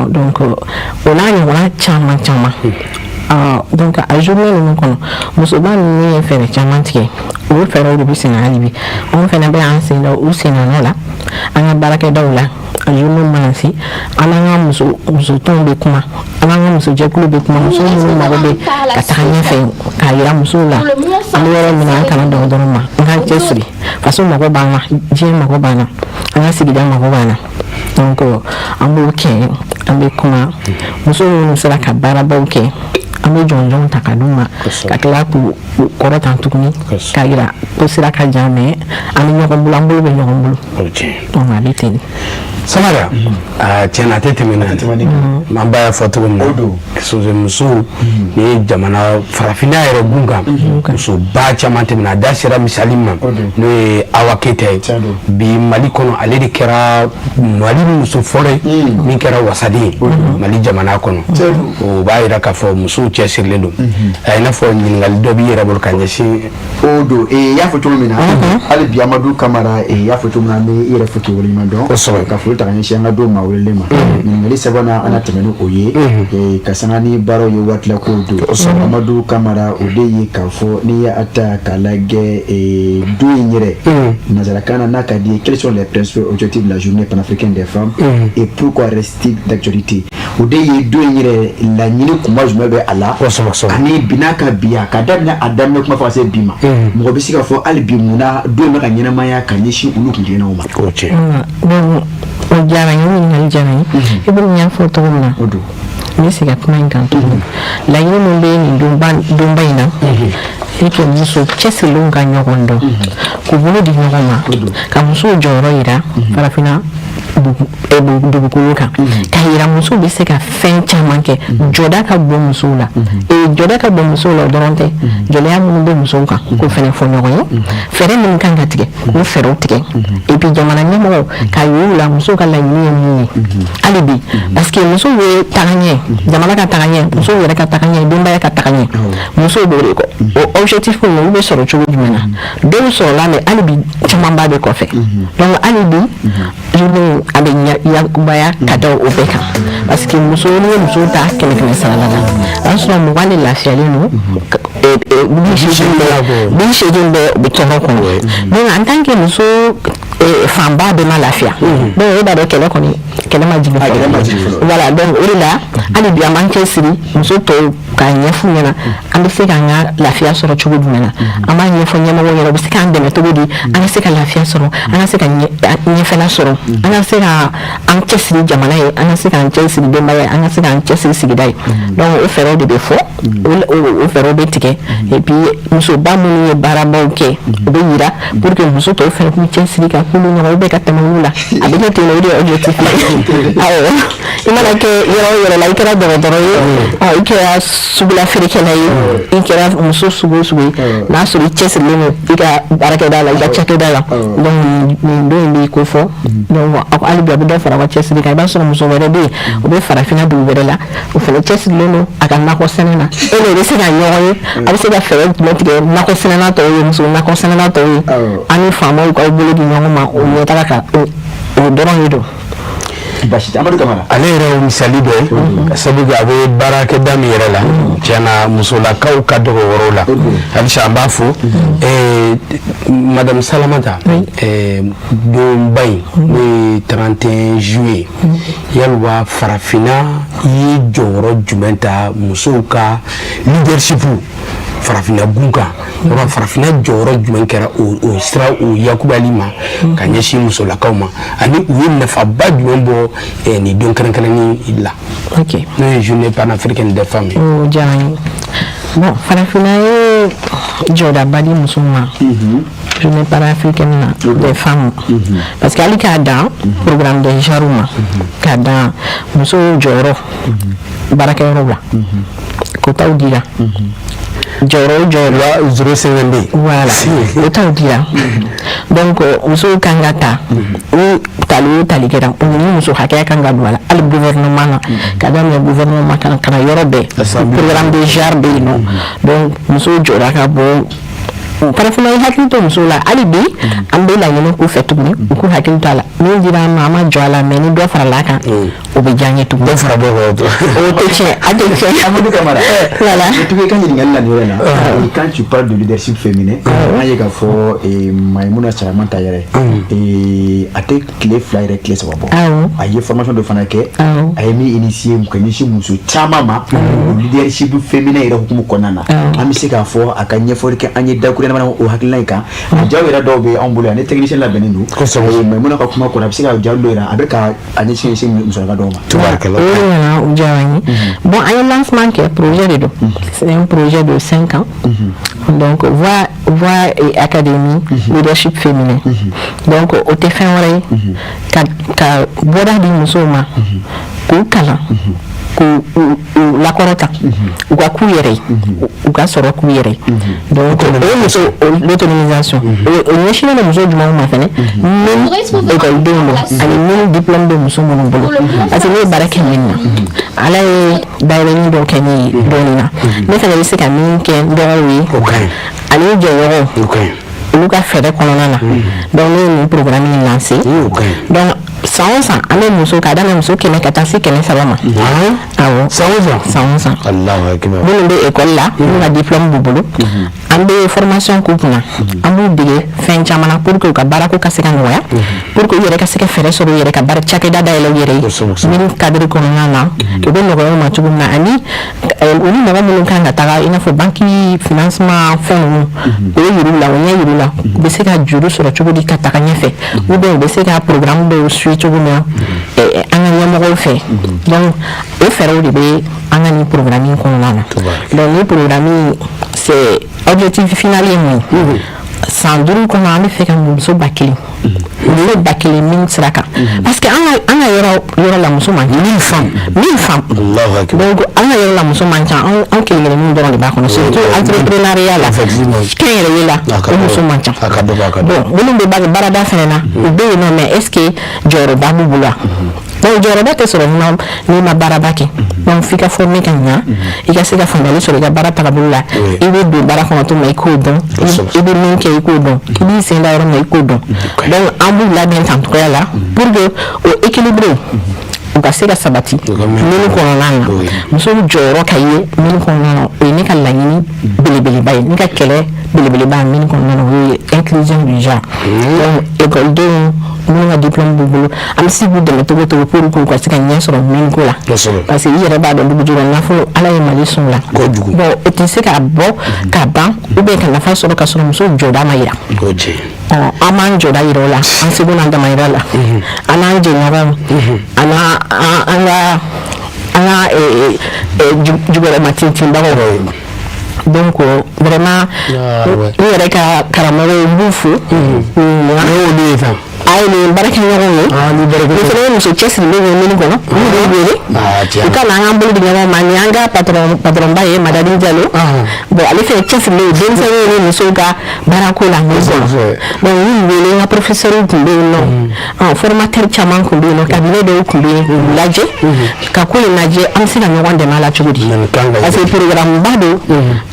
Donc o n'a ɲɔgɔnna caman caman. Donc a journée ninnu kɔnɔ, musoba ninnu ye fɛɛrɛ caman tigɛ, o fɛɛrɛw de bɛ sen na hali bi. Anw fana bɛ an sen da u sen nɔ la an ka baarakɛdaw la. A journée mana se, an n'an ka muso musotɔnw bɛ kuma, an n'an ka musojɛkulu bɛ kuma, muso minnu mago bɛ ka taga ɲɛfɛ, k'a yira musow la an bɛ yɔrɔ min na, an kana dɔn dɔrɔn ma, an k'an cɛsiri. Faso mago b'an na, diɲɛ mago b'an na, an ka sigida mago b'an na. Donc an b'o kɛ, an bɛ kuma muso minnu sera ka baarabaw kɛ, an bɛ jɔnjɔnw ta ka d'u ma, ka tila k'u kɔrɔtan tuguni, k'a yira ko sira ka jan, mais an bɛ ɲɔgɔn bolo, an bolo bɛ ɲɔgɔn bolo. Donc a bɛ ten de. Samara, tiɲɛna, a tɛ tɛmɛ n'a an ba y'a fɔ cogo min na, musow ni ye jamana farafinna yɛrɛ gun kan, musoba caman tɛmɛna. A da sera misali ma, n'o ye Awa Keyita ye. Bi Mali kɔnɔ, ale de kɛra Mali muso fɔlɔ ye min kɛra wasaden ye Mali jamana kɔnɔ. O b'a yira k'a fɔ musow cɛsirilen don. A i n'a fɔ ɲininkali dɔ b'i yɛrɛ bolo ka ɲɛsin. O don, i y'a fɔ cogo min na, hali bi Amadu Kamara, i y'a fɔ cogo min na, an bɛ i yɛrɛ fo k'i waleɲuman dɔn. Ka foli ta ka ɲɛsin an ka don maa welelen ma. Ɲininkali sabanan, an na tɛmɛ ni o ye ka sanga ni baaraw ye waati la kow don. Amadu Kamara, o de ye k'a fɔ n'i y'a ta k'a lajɛ don in yɛrɛ nanzarakan na, n'a ka di ye, quels sont les principaux objectifs de la journée panafricaine des femmes et pourquoi reste-t-il d'actualité? O de ye don in yɛrɛ laɲini kuma jumɛn bɛ a la, ani bi n'a ka bi, a ka daminɛ, a daminɛ kuma fo ka se bi ma, mɔgɔ bɛ se k'a fɔ hali bi mun na don in bɛ ka ɲɛnamaya ka ɲɛsin olu kuntilennaw ma? O diyara n ye, o ɲininkali diyara n ye. I komi n y'a fɔ cogo min na, n bɛ segin ka kuma in kan tuguni. Laɲini min bɛ nin donba in na, c'est que muso cɛsirilenw ka ɲɔgɔn dɔn, k'u bolo di ɲɔgɔn ma, ka musow jɔyɔrɔ yira farafinna dugukolo kan, ka yira musow bɛ se ka fɛn caman kɛ. Jɔda ka bon musow la, jɔda ka bon musow la, o dɔrɔn tɛ, gɛlɛya minnu bɛ musow kan, k'o fɛnɛ fɔ ɲɔgɔn ye, fɛɛrɛ minnu kan ka tigɛ, k'o fɛɛrɛw tigɛ, et puis jamana ɲɛmɔgɔw k'a yir'u la musow ka laɲini ye mun ye hali bi, parce que musow bɛ taga ɲɛ, jamana ka taga ɲɛ, musow yɛrɛ ka taga ɲɛ, denbaya ka taga ɲɛ, musow b'o de kɔ. O objectif ninnu, olu bɛ sɔrɔ cogo jumɛn na? Dɔw sɔrɔla, mais hali bi camanba bɛ kɔfɛ. Donc hali bi journée a bɛ yakubaya ka da o bɛɛ kan, parce que muso, n'i ye muso ta 100 100 sara la, o y'a sɔrɔ 20 de lafiyalen don, 80 bɛɛ u bɛ tɔɔrɔ kɔnɔ. Donc en tant que muso fanba bɛɛ ma lafiya, donc e b'a dɔn kɛlɛ kɔni, kɛlɛ ma jigin fɔlɔ. Voilà, donc o de la hali bi an b'an cɛsiri muso tɔw k'a ɲɛf'u ɲɛna an bɛ se k'an ka lafiya sɔrɔ cogo jumɛn na. An b'a ɲɛfɔ ɲɛmɔgɔw ɲɛna, u bɛ se k'an dɛmɛ cogo di an ka se ka lafiya sɔrɔ, an ka se ka ɲɛfɛla sɔrɔ, an ka se ka an cɛsiri jamana ye, an ka se k'an cɛsiri denbaya ye, an ka se k'an cɛsiri sigida ye. Donc o fɛɛrɛw de bɛ fɔ, o fɛɛrɛw bɛ tigɛ, et puis musoba minnu ye baarabaw kɛ, o bɛ yira pour que muso tɔw fɛnɛ k'u cɛsiri ka k'olu ɲɔgɔn ou bien ka tɛmɛ olu la. A bɛ kɛ ten, o de ye objectif ye. Awɔ, i mana kɛ yɔrɔ o yɔrɔ la, i kɛra dɔgɔtɔrɔ ye, i kɛra sugula feerekɛla ye, i kɛra muso sugu o sugu ye, n'a sɔrɔ i cɛsirilen don i ka baarakɛda la, i ka cakɛda la, donc nin don in b'i ko fɔ. Donc hali bi a bɛ dɔ fara aw ka cɛsiri kan. I b'a sɔrɔ muso wɛrɛ bɛ yen, o bɛ farafinna dugu wɛrɛ la, o fana cɛsirilen don a ka nakɔ sɛnɛ na. E n'o bɛ se ka ɲɔgɔn ye, a bɛ se ka fɛɛrɛ jumɛn tigɛ nakɔ sɛnɛna tɔw ye, muso nakɔ sɛnɛna tɔw ye, an ni faamaw k'aw bolo di ɲɔgɔn ma, o ɲɛtaga kan, o dɔrɔn de don. Basi tɛ, Amadu Kamara. Ale yɛrɛ ye misali dɔ ye, ka sabu kɛ a bɛ baarakɛda min yɛrɛ la, tiɲɛna musolakaw ka dɔgɔ yɔrɔw la. Halisa an b'a fo madame Salamata, donba in n'o ye 31 juillet, yaliwa farafinna ye jɔyɔrɔ jumɛn ta musow ka leadership farafinna gun kan? Yɔrɔ farafinna jɔyɔrɔ jumɛn kɛra o sira o yakubali ma ka ɲɛsin musolakaw ma, ani u ye nafaba jumɛn bɔ nin don kɛrɛnkɛrɛnnin la, n'o ye journée panafricaine des femmes ye? O diyara n ye. Bon, farafinna ye jɔdaba di musow ma journée panafricaine na des femmes, parce que hali k'a dan programme de genre ma, k'a dan musow jɔyɔrɔ baarakɛyɔrɔw la, quotaw dira, jɔyɔrɔ o jɔyɔrɔ. 0,52. Voilà, o taw dira. Donc musow kan ka ta, o tali o tali kɛra, o ni muso hakɛya kan ka don a la. Hali gouvernement na, ka daminɛ gouvernement kan ka na yɔrɔ bɛɛ, programme de genre bɛ yen nɔ. Donc musow jɔra ka bɔ. Farafinna ye hakili to musow la. Hali bi an bɛ laɲini k'u fɛ tuguni, u k'u hakili to a la. Min dira an ma, an ma jɔ a la, mais ni dɔ farala a kan, o bɛ diya an ye tuguni. Dɔ fara dɔ kan. O tɛ tiɲɛ, a tɛ tiɲɛ. Amadou Kamara. Voilà. I ka ɲininkali la nin yɔrɔ in na, quand tu parles de leadership féminin, an ye k'a fɔ Maïmouna Salamanta yɛrɛ, a tɛ tile 2 yɛrɛ, tile 3 bɔ, a ye formation dɔ fana kɛ, a ye min initier ka ɲɛsin muso caman ma, o leadership féminin yɛrɛ hukumu kɔnɔna na. An bɛ se k'a fɔ a ka ɲɛfɔli kɛ an ye dakuruɲɛ dama o hakilina in kan. A jaw yɛrɛ dɔw bɛ anw bolo yan, ni technicien labɛnnen don. Maïmouna ka kuma kɔnɔ, a bɛ se ka ja dɔw yɛrɛ, a bɛ ka a ɲɛsin musolaka dɔw ma. Tubaarikala. O de nana, o diyara n ye. Bon, an ye lancement kɛ, projet de don, c'est un projet de 5 ans, donc Voix et Académie leadership féminin. Donc o tɛ fɛn wɛrɛ ye ka bɔda di musow ma, k'u kalan, k'u u lakɔrɔta, u ka k'u yɛrɛ ye, u ka sɔrɔ k'u yɛrɛ ye. Donc o ye muso l'autonomisation, o ɲɛsinnen don muso jumɛnw ma fɛnɛ? Min ekɔlidenw don ani min diplôme bɛ muso minnu bolo, parce que ne ye baara kɛ min na, Ala ye dayɛlɛnni dɔw kɛ ne ye dɔɔnin na, ne fɛnɛ bɛ se ka min kɛ n dɔgɔw ye ani n jɛɲɔgɔnw, olu ka fɛɛrɛ kɔnɔna na. Donc ne ye nin programme in lancé. Donc san o san, an bɛ muso k'a daminɛ muso 100 ka taa se 300 ma. Awɔ. San o san? San o san. Alahu akibar. Minnu bɛ école la, minnu ka diplôme b'u bolo, an bɛ formation k'u kunna, an b'u dege fɛn caman na pour que u ka baarako ka se ka nɔgɔya, pour que u yɛrɛ ka se ka fɛɛrɛ sɔrɔ u yɛrɛ ka baara cakɛda dayɛlɛ u yɛrɛ ye min cadre kɔnɔna na, u bɛ nɔgɔya u ma cogo min na, ani u ni mɔgɔ minnu kan ka taga, i n'a fɔ banque, financement, fɛn ninnu, o ye yir'u la, o ɲɛ yir'u la, u bɛ se ka juru sɔrɔ cogo di ka taga ɲɛfɛ, ou bien u bɛ se ka programme dɔw suit cogo min na an ka ɲɛmɔgɔw fɛ. Donc o fɛɛrɛw de bɛ an ka nin programme in kɔnɔna na. Donc nin programme in, c'est objectif final ye mun ye? San 5 kɔnɔ, an bɛ fɛ ka muso 1000, muso 1000 min sira kan, parce que an ka yɔrɔ la, muso man ca. 1000 femmes. 1000 femmes. Donc an ka yɔrɔ la, muso man ca. An kelen kelenninw dɔrɔn de b'a kɔnɔ, surtout entrepreneuriat la, kɛnyɛrɛye la, o muso man ca. Bon, minnu bɛ baarada fɛnɛ na, u bɛ yen nɔ, mais est ce que jɔyɔrɔba b'u bolo wa? Donc jɔyɔrɔba tɛ sɔrɔ n'i ma baaraba kɛ. Donc f'i ka former ka ɲa, i ka se ka faamuyali sɔrɔ i ka baara tagabolo la, i bɛ don baara kɔnɔ cogo min na, i k'o dɔn, i bɛ min kɛ, i k'o dɔn, i b'i sen da yɔrɔ min na, i k'o dɔn. Donc an b'u labɛn tan cogoya la pour que o équilibre u ka se ka sabati mine kɔnɔna na, musow jɔyɔrɔ ka ye mine kɔnɔna na. O ye ne ka laɲini belebeleba ye, ne ka kɛlɛ belebeleba mine kɔnɔna na, o ye inclusion du genre. Donc ekɔlidenw minnu ka diplôme b'u bolo, an bɛ se k'u dɛmɛ cogo o cogo pour que u ka se ka ɲɛ sɔrɔ mine ko la, parce que i yɛrɛ b'a dɔn, dugu jukɔrɔ nafolo, Ala ye Mali sɔn o la. Bon, o tɛ se ka bɔ ka ban ou bien ka nafa sɔrɔ ka sɔrɔ musow jɔda ma yira. An b'an jɔda yira o la, an seko n'an damayira la, an n'an jɛɲɔgɔnw, an an ka jukɔrɔma tintinbagaw. Donc vraiment, n yɛrɛ ka karamɔgɔw, n b'u fo. Olu ye tan. A ye nin baarakɛɲɔgɔnw ye, nin fana ye muso cɛsirilen ye mine kɔnɔ, n b'u wele u ka na an k'an bolo di ɲɔgɔn ma. Nin y'an ka patron, patronba ye, Madani Jalo. Bon, ale fana cɛsirilen ye denmisɛnninw ni musow ka baarako la mine kɔnɔ. Donc n y'u wele, n ka professeur tun bɛ yen nɔ, formateur caman tun bɛ yen nɔ, cabinet dɔw tun bɛ yen, k'u lajɛ ka ko in lajɛ, an bɛ se ka ɲɔgɔn dɛmɛ a la cogo di, parce que programme ba don.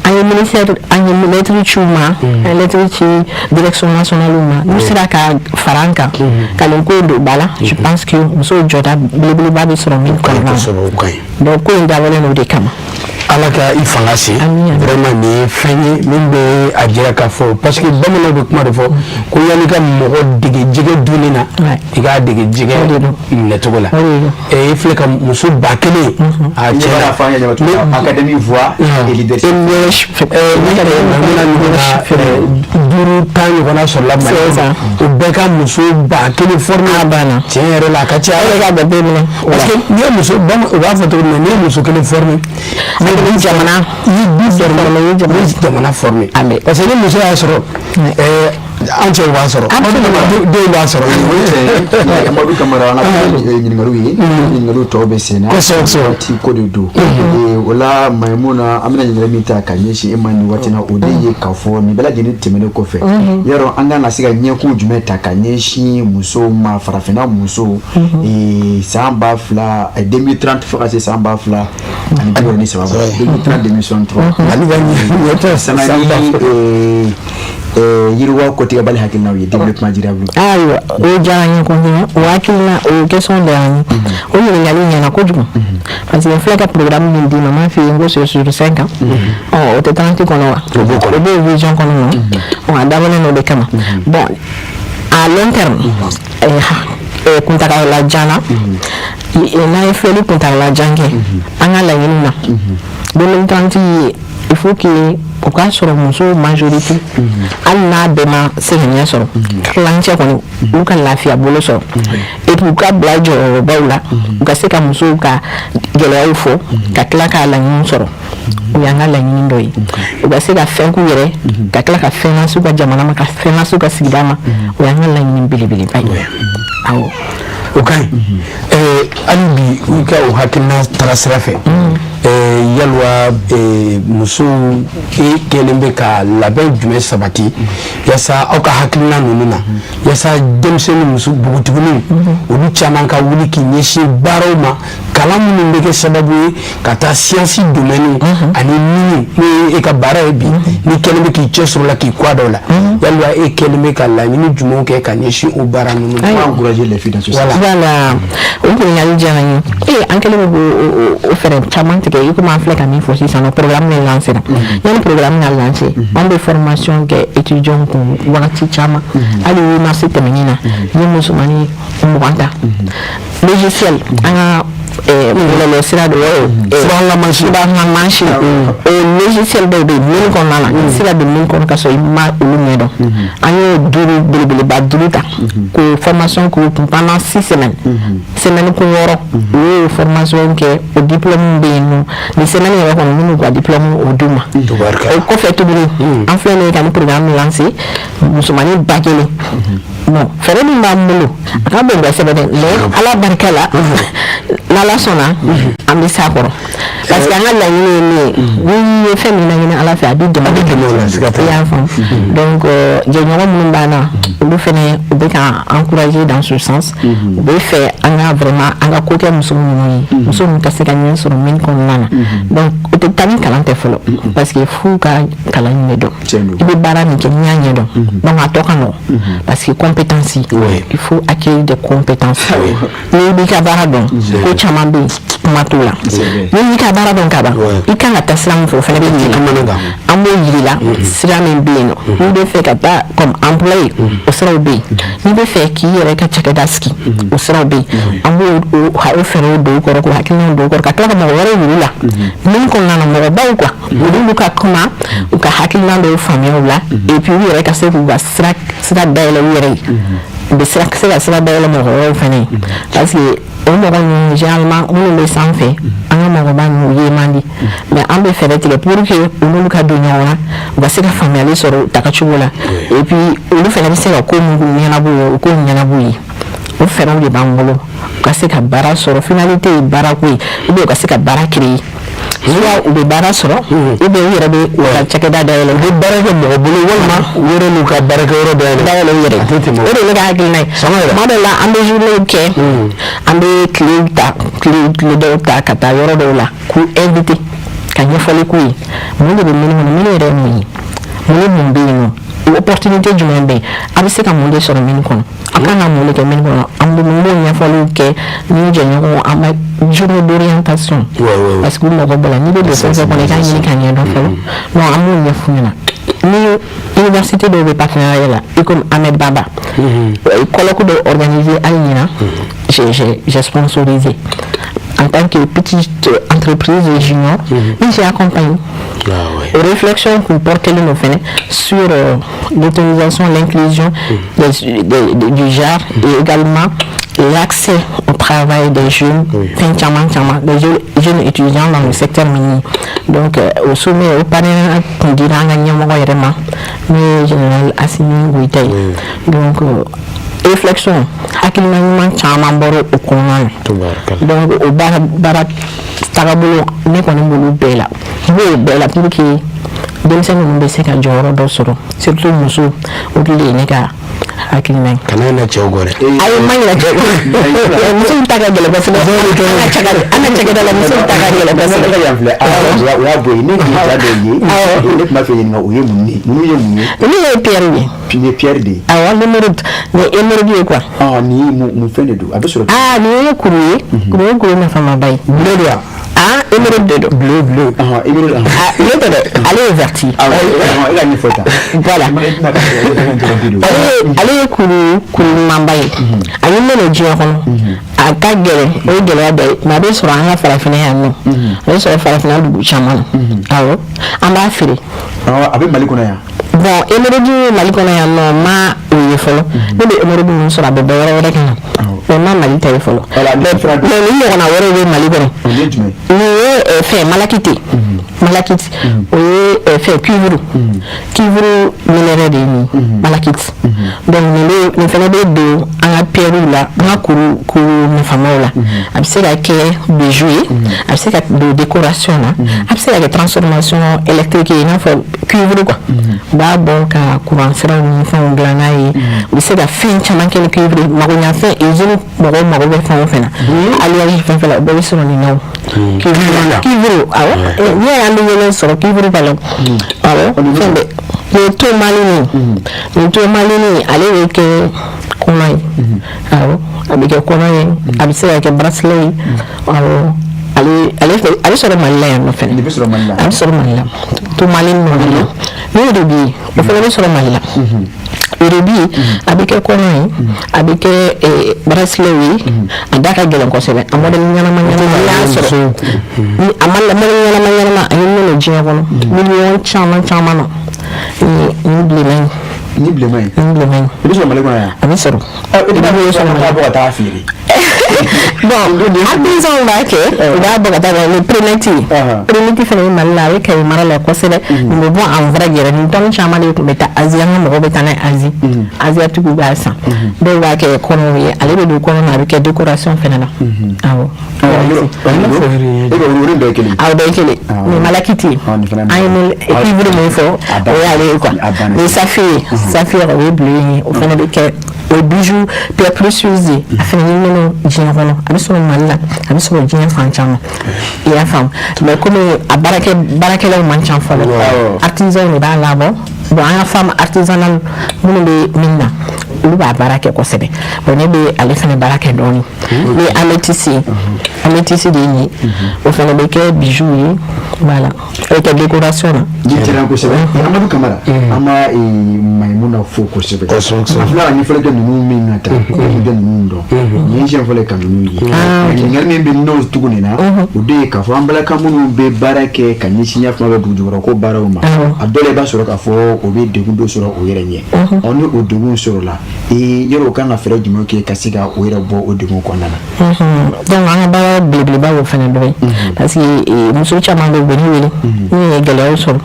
An ye ministère, an ye lettre ci u ma, an ye lettre ci direction nationale ma, n'u sera ka fara an kan ka nin ko don ba la, je pense que musow jɔda belebeleba bɛ sɔrɔ min kɔnɔna na. Donc ko in dabɔlen don o de kama. Ala ka i fanga se. Vraiment, nin ye fɛn ye min bɛ a jira k'a fɔ, parce que bamananw bɛ kuma de fɔ ko yanni ka mɔgɔ dege jɛgɛ dunni na, i k'a dege jɛgɛ minɛcogo la. E filɛ ka muso 1000, a tiɲɛ na, Académie Voix et Leadership. 5, 10 ɲɔgɔnna sɔrɔla Mali kɔnɔ, o bɛɛ ka muso 1000 former, tiɲɛ yɛrɛ la, a ka ca. E ka jate minɛ. Parce que n'i ye muso, u b'a fɔ cogo min na, n'i ye muso kelen former, ni jamana i ye du former, i ye jamana former, parce que ni muso y'a sɔrɔ An cɛw b'a sɔrɔ, denw b'a sɔrɔ. Amadu Kamara, an ka ɲininkaliw ye, ɲininkaliw tɔw bɛ sen na. Kosɛbɛ. Waati ko de don o la. Mayimuna, an bɛna ɲininkali min ta ka ɲɛsin e ma nin waati na, o de ye k'a fɔ nin bɛɛ lajɛlen tɛmɛnen kɔfɛ, yarɔ an kan ka se ka ɲɛkun jumɛn ta ka ɲɛsin musow ma, farafinna musow, san 2000, 2030 fo ka se san 2063 ma, 2030, 2063? Ale ka ɲɛ sanga ni yiriwa kɔtigɛbali hakilinaw ye, développement durable. Ayiwa, o diyara n ye kosɛbɛ. O hakilina, o question diyara n ye, o ɲininkali ɲɛna kojugu, parce que n filɛ ka programme min d'i ma, n m'a f'i ye n ko c'est sur 5 ans. Ɔ, o tɛ 30 kɔnɔ wa? O b'o vision kɔnɔ nɔ. Ɔ, a dabɔlen don o de kama. Bon, à long terme, kuntagala jan na, n'an ye filɛli kuntagala jan kɛ, an ka laɲiniw na 2030 ye, il faut que o k'a sɔrɔ musow majorité, hali n'a bɛɛ ma se ka ɲɛ sɔrɔ, tilancɛ kɔni, olu ka lafiya bolo sɔrɔ, et puis u ka bila jɔyɔrɔbaw la, u ka se ka musow ka gɛlɛyaw fɔ, ka tila k'a laɲini sɔrɔ. O y'an ka laɲini dɔ ye. U ka se ka fɛn k'u yɛrɛ, ka tila ka fɛn lase u ka jamana ma, ka fɛn lase u ka sigida ma. O y'an ka laɲini belebeleba ye, awɔ. O ka ɲi. Hali bi i ka o hakilina taara sira fɛ, yalwa musow, e kɛlen bɛ ka labɛn jumɛn sabati yaasa aw ka hakilina ninnu na, yaasa denmisɛnnin muso npogotigininw, olu caman ka wuli k'i ɲɛsin baaraw ma, kalan minnu bɛ kɛ sababu ye ka taa science domaine ani mine, n'o ye e ka baara ye bi, n'i kɛlen bɛ k'i cɛ sɔrɔ la k'i kɔ dɔw la, yalwa e kɛlen bɛ ka laɲini jumɛnw kɛ ka ɲɛsin o baara ninnu ma? Encourager les filles dans ce sens. Voilà, o ɲininkali diyara n ye. Ee, an kɛlen don k'o fɛɛrɛ caman tigɛ. I komi an filɛ ka min fɔ sisan nɔ, programme min lancé la, yanni programme ka lancé, an bɛ formation kɛ étudiants kun wagati caman. Hali 8 mars tɛmɛnen na, n ye musomanin 20 ta logiciel, an ka bɔlɔlɔ sira dɔ, subahana mansin, subahana mansin, o logiciel dɔw bɛ yen min kɔnɔna la, i tɛ se ka don min kɔnɔ ka sɔrɔ i ma olu ɲɛdɔn. An y'o duuru belebeleba duuru ta k'o formation k'o kun pendant 6 semaines, semaine kun 6, u y'o formation kɛ. O diplôme bɛ yen nɔ, nin semaine yɛrɛ kɔnɔ, minnu ka diplôme o d'u ma. O kɔfɛ tuguni, an filɛ nin ye ka nin programme lancé, musomanin 1000. Bon, fɛɛrɛ min b'an bolo, a ka bon kosɛbɛ dɛ, mais Ala barika la, n'Ala sɔnna, an bɛ s'a kɔrɔ, parce que an ka laɲini ye min ye, n'i ye fɛn min laɲini Ala fɛ, a b'i dɛmɛ. A b'i dɛmɛ o la, siga t'a la. I y'a faamu? Donc jɛɲɔgɔn minnu b'an na, olu fɛnɛ, u bɛ k'an encourager dans ce sens. U bɛ fɛ an ka vraiment an ka ko kɛ muso minnu ye, muso ninnu ka se ka ɲɛ sɔrɔ min kɔnɔna na. Donc o tɛ taa ni kalan tɛ fɔlɔ, parce que f'u ka kalan ɲɛdɔn. I bɛ baara min kɛ, n'i y'a ɲɛdɔn, donc a tɔ ka nɔgɔn, parce que compétence, il faut acquérir des compétences. N'i b'i ka baara dɔn, ko caman bɛ yen, kuma t'o la. N'i y'i ka baara dɔn ka ban, i kan ka taa sira min fɛ, o fana bɛ yir'i la. An b'o yir'i la, sira min bɛ yen nɔ, n'i bɛ fɛ ka taa comme employé, o siraw bɛ yen. N'i bɛ fɛ k'i yɛrɛ ka cakɛda sigi, o siraw bɛ yen. An b'o o fɛɛrɛw don u kɔrɔ, k'o hakilinaw don u kɔrɔ, ka tila ka mɔgɔ wɛrɛw yir'u la min kɔnɔna na, mɔgɔbaw quoi, olu ka kuma, u ka hakilina dɔw faamuya u la, et puis u yɛrɛ ka se k'u ka sira dayɛlɛ u yɛrɛ ye, u bɛ sira se ka sira dayɛlɛ mɔgɔ wɛrɛw fana ye, parce que o mɔgɔ ninnu, généralement minnu bɛ sanfɛ, an ka mɔgɔba ninnu, u ye man di, mais an bɛ fɛɛrɛ tigɛ pour que olu ka don ɲɔgɔn na, u ka se ka faamuyali sɔrɔ u tagacogo la, et puis olu fana bɛ se ka ko min k'u ɲɛnabɔ u ye, u k'o ɲɛnabɔ u ye. O fɛɛrɛw de b'an bolo, u ka se ka baara sɔrɔ. Finalité ye baarako ye, ou bien u ka se ka baara créer, soit u bɛ baara sɔrɔ, ou bien u yɛrɛ bɛ u ka cakɛda dayɛlɛ. U bɛ baara kɛ mɔgɔ bolo, walima u yɛrɛ n'u ka baarakɛyɔrɔ dayɛlɛ. Dayɛlɛ u yɛrɛ. A tɛ tɛmɛ. O de ye ne ka hakilina ye. Tuma dɔw la, an bɛ journée kɛ, an bɛ tilew ta, tile dɔw ta ka taa yɔrɔ dɔw la k'u inviter ka ɲɛfɔli k'u ye, mun de bɛ mine kɔnɔ, mine yɛrɛ ye mun ye, mun ni mun bɛ yen nɔ, opportunité jumɛn bɛ yen, a bɛ se ka mun de sɔrɔ mine kɔnɔ, a kan ka mun de kɛ mine kɔnɔ. An bɛ mun b'o ɲɛfɔliw kɛ ni jɛɲɔgɔnw, an bɛ journée d'orientation, parce que u mago b'o la. N'i bɛ don fɛn fɛn kɔnɔ, i k'a ɲini k'a ɲɛdɔn fɔlɔ. Donc an b'o ɲɛf'u ɲɛna. Ni université dɔw bɛ partenariat la, i komi Ahmed Baba, colloque dɔ organisé hali ɲinan, j'ai sponsorisé en tant que petite entreprise junior et j'ai accompagné. Aux réflexions qu'on portait nous fɛnɛ sur l'autorisation, l'inclusion du genre et également l'accès au travail. travail des jeunes, fɛn caman caman, des jeunes étudiants dans le secteur minier. Donc au sommet, o parrainage tun dira an ka ɲɛmɔgɔ yɛrɛ ma, n'o ye général Assimi Goïta ye. Donc réflexion, hakilina ɲuman caman bɔra o kɔnɔna na. Donc o baara baara tagabolo, ne kɔni b'olu bɛɛ la, n b'o bɛɛ la pour que denmisɛnnin ninnu bɛ se ka jɔyɔrɔ dɔ sɔrɔ, surtout muso. O de ye ne ka hakilina ye. Kana ɲinɛ cɛw kɔ dɛ. Ayi, n ma ɲinɛ cɛw kɔ. Musow ta ka gɛlɛn kosɛbɛ. An ka cakɛda la, musow ta ka gɛlɛn kosɛbɛ. Yan filɛ, o y'a bɔ yen. Ne tun ye ja dɔ ye, ne tun b'a fɛ ɲininka, o ye mun ye? Ninnu ye mun ye? Olu ye pierre ye. Nin ye pierre de ye? Awɔ, l'émeraude. Nin ye émeraude ye quoi. Ah, nin ye mun fɛn de don? A bɛ sɔrɔ. Ah, nin ye kuru ye. Kuru ye kuru nafamaba ye. Bleu de wa? Ah, émeraude de don. Bleu, bleu. Émeraude. Ah, bleu tɛ dɛ, ale ye vert ye. Awɔ, e ka ɲɛfɔ tan. Voilà, ale ye kuru kuru ɲumanba ye. A ɲininen don diɲɛ kɔnɔ, a ka gɛlɛn, o ye gɛlɛya dɔ ye, mais a bɛ sɔrɔ an ka farafinna yan nɔ, a bɛ sɔrɔ farafinna dugu caman na. Awɔ, an b'a feere. A bɛ Mali kɔnɔ yan? Bon, émeraude Mali kɔnɔ yan nɔ, n ma o ye fɔlɔ. Ne bɛ émeraude ninnu sɔrɔ, a bɛ bɔ yɔrɔ wɛrɛ ka na, mais n ma Mali ta ye fɔlɔ. Mais nin ɲɔgɔnna wɛrɛw bɛ Mali kɔnɔ. Nin ye fɛn malachite, malachite, o ye fɛn cuivre, cuivre minerai de ye nin malachite. Donc nin bɛ, nin fana bɛ don an ka pierrew la, an ka kuru kuru nafamaw la. A bɛ se ka kɛ bijou ye, a bɛ se ka don décoration na, a bɛ se ka kɛ transformation électrique ye, i n'a fɔ cuivre quoi. U b'a bɔ ka courant siraw ni fɛnw dilan n'a ye. U bɛ se ka fɛn caman kɛ ni cuivre, magoɲafɛn, usine mɔgɔw mago bɛ fɛn o fɛn na, alliage fɛn fɛn la, o bɛɛ bɛ sɔrɔ nin na. O cuivre, awɔ, n'i y'a ye an bɛ yɛlɛ sɔrɔ cuivre ba la. Awɔ, fɛn bɛɛ. Nin ye tourmaline, nin tourmaline, ale bɛ kɛ kɔnɔ ye. Awɔ, a bɛ kɛ kɔnɔ ye, a bɛ se ka kɛ bracelet ye. Awɔ, ale a bɛ sɔrɔ Mali la yan nɔ fɛnɛ. Nin bɛ sɔrɔ Mali la? A bɛ sɔrɔ Mali la, tourmaline nɔ la. N'o de bɛ yen, o fana bɛ sɔrɔ Mali la. Rubis, a bɛ kɛ kɔnɔ ye, a bɛ kɛ bracelet ye. A da ka gɛlɛn kosɛbɛ. A modèle ɲɛnama ɲɛnama, n'i y'a sɔrɔ, a ma modèle ɲɛnama ɲɛnama, a ɲininen don diɲɛ kɔnɔ miliyɔn caman caman na. Nin bilenman in. Nin bilenman in? Nin bilenman in. I bɛ sɔrɔ Mali kɔnɔ yan? A bɛ sɔrɔ. Ɔ, i bɛ sɔrɔ ka bɔ ka taa feere? Bon, artisanw b'a kɛ, u b'a bɔ ka taa. Ni prehnite ye, prehnite fana bɛ Mali la, a bɛ Kayi mara la kosɛbɛ. Nin bɛ bɔ en vrac yɛrɛ. Nin tɔni caman de tun bɛ taa Asie, an ka mɔgɔw bɛ taa n'a ye Asie, asiatiques b'a san. Dɔw b'a kɛ kɔnɔw ye, ale bɛ don kɔnɔ na, a bɛ kɛ décoration fana na. Awɔ. E bɛ olu bɛɛ ye kelen? Awɔ, bɛɛ ye kelen. Nin malachite ye, an ye cuivre min fɔ, o y'ale ye quoi. Nin saphir ye, saphir, o ye bleu ye, o fana bɛ kɛ, o ye bijou, pierre précieuse ye. A fana ɲininen don diɲɛ kɔnɔ, a bɛ sɔrɔ Mali la, a bɛ sɔrɔ diɲɛ fan caman, i y'a faamu. Mais komi a baarakɛ baarakɛlaw man ca fɔlɔ, artisanw de b'a labɔ. Bon, an ka femme artisanale minnu bɛ min na, olu b'a baara kɛ kosɛbɛ. Bon, ne bɛ ale fana baara kɛ dɔɔnin. Ni améthyste ye, améthyste de ye nin ye, o fana bɛ kɛ bijou ye, voilà, a bɛ kɛ décoration na. Ji diyara kosɛbɛ, Amadu Kamara. An ma Mayimuna fo kosɛbɛ. A filɛ ka ɲɛfɔli kɛ ninnu min na tan, ne tun tɛ ninnu dɔn. Nin ye siɲɛ fɔlɔ ye ka ninnu ye. Ɲininkali min bɛ n'o tugu nin na, o de ye k'a fɔ an balaka minnu bɛ baara kɛ ka ɲɛsin y'a fɔ dugu jukɔrɔ ko baaraw ma, a dɔw la i b'a sɔrɔ k'a fɔ o bɛ degun dɔ sɔrɔ o yɛrɛ ɲɛ. Ɔ, ni o degun sɔrɔla, yɔrɔ o kan ka fɛɛrɛ jumɛn kɛ ka se ka o yɛrɛ bɔ o degun kɔnɔna na? Donc an ka baara belebeleba y'o fana dɔ ye, parce que muso caman bɛ, u bɛ ne wele min ye gɛlɛyaw sɔrɔ.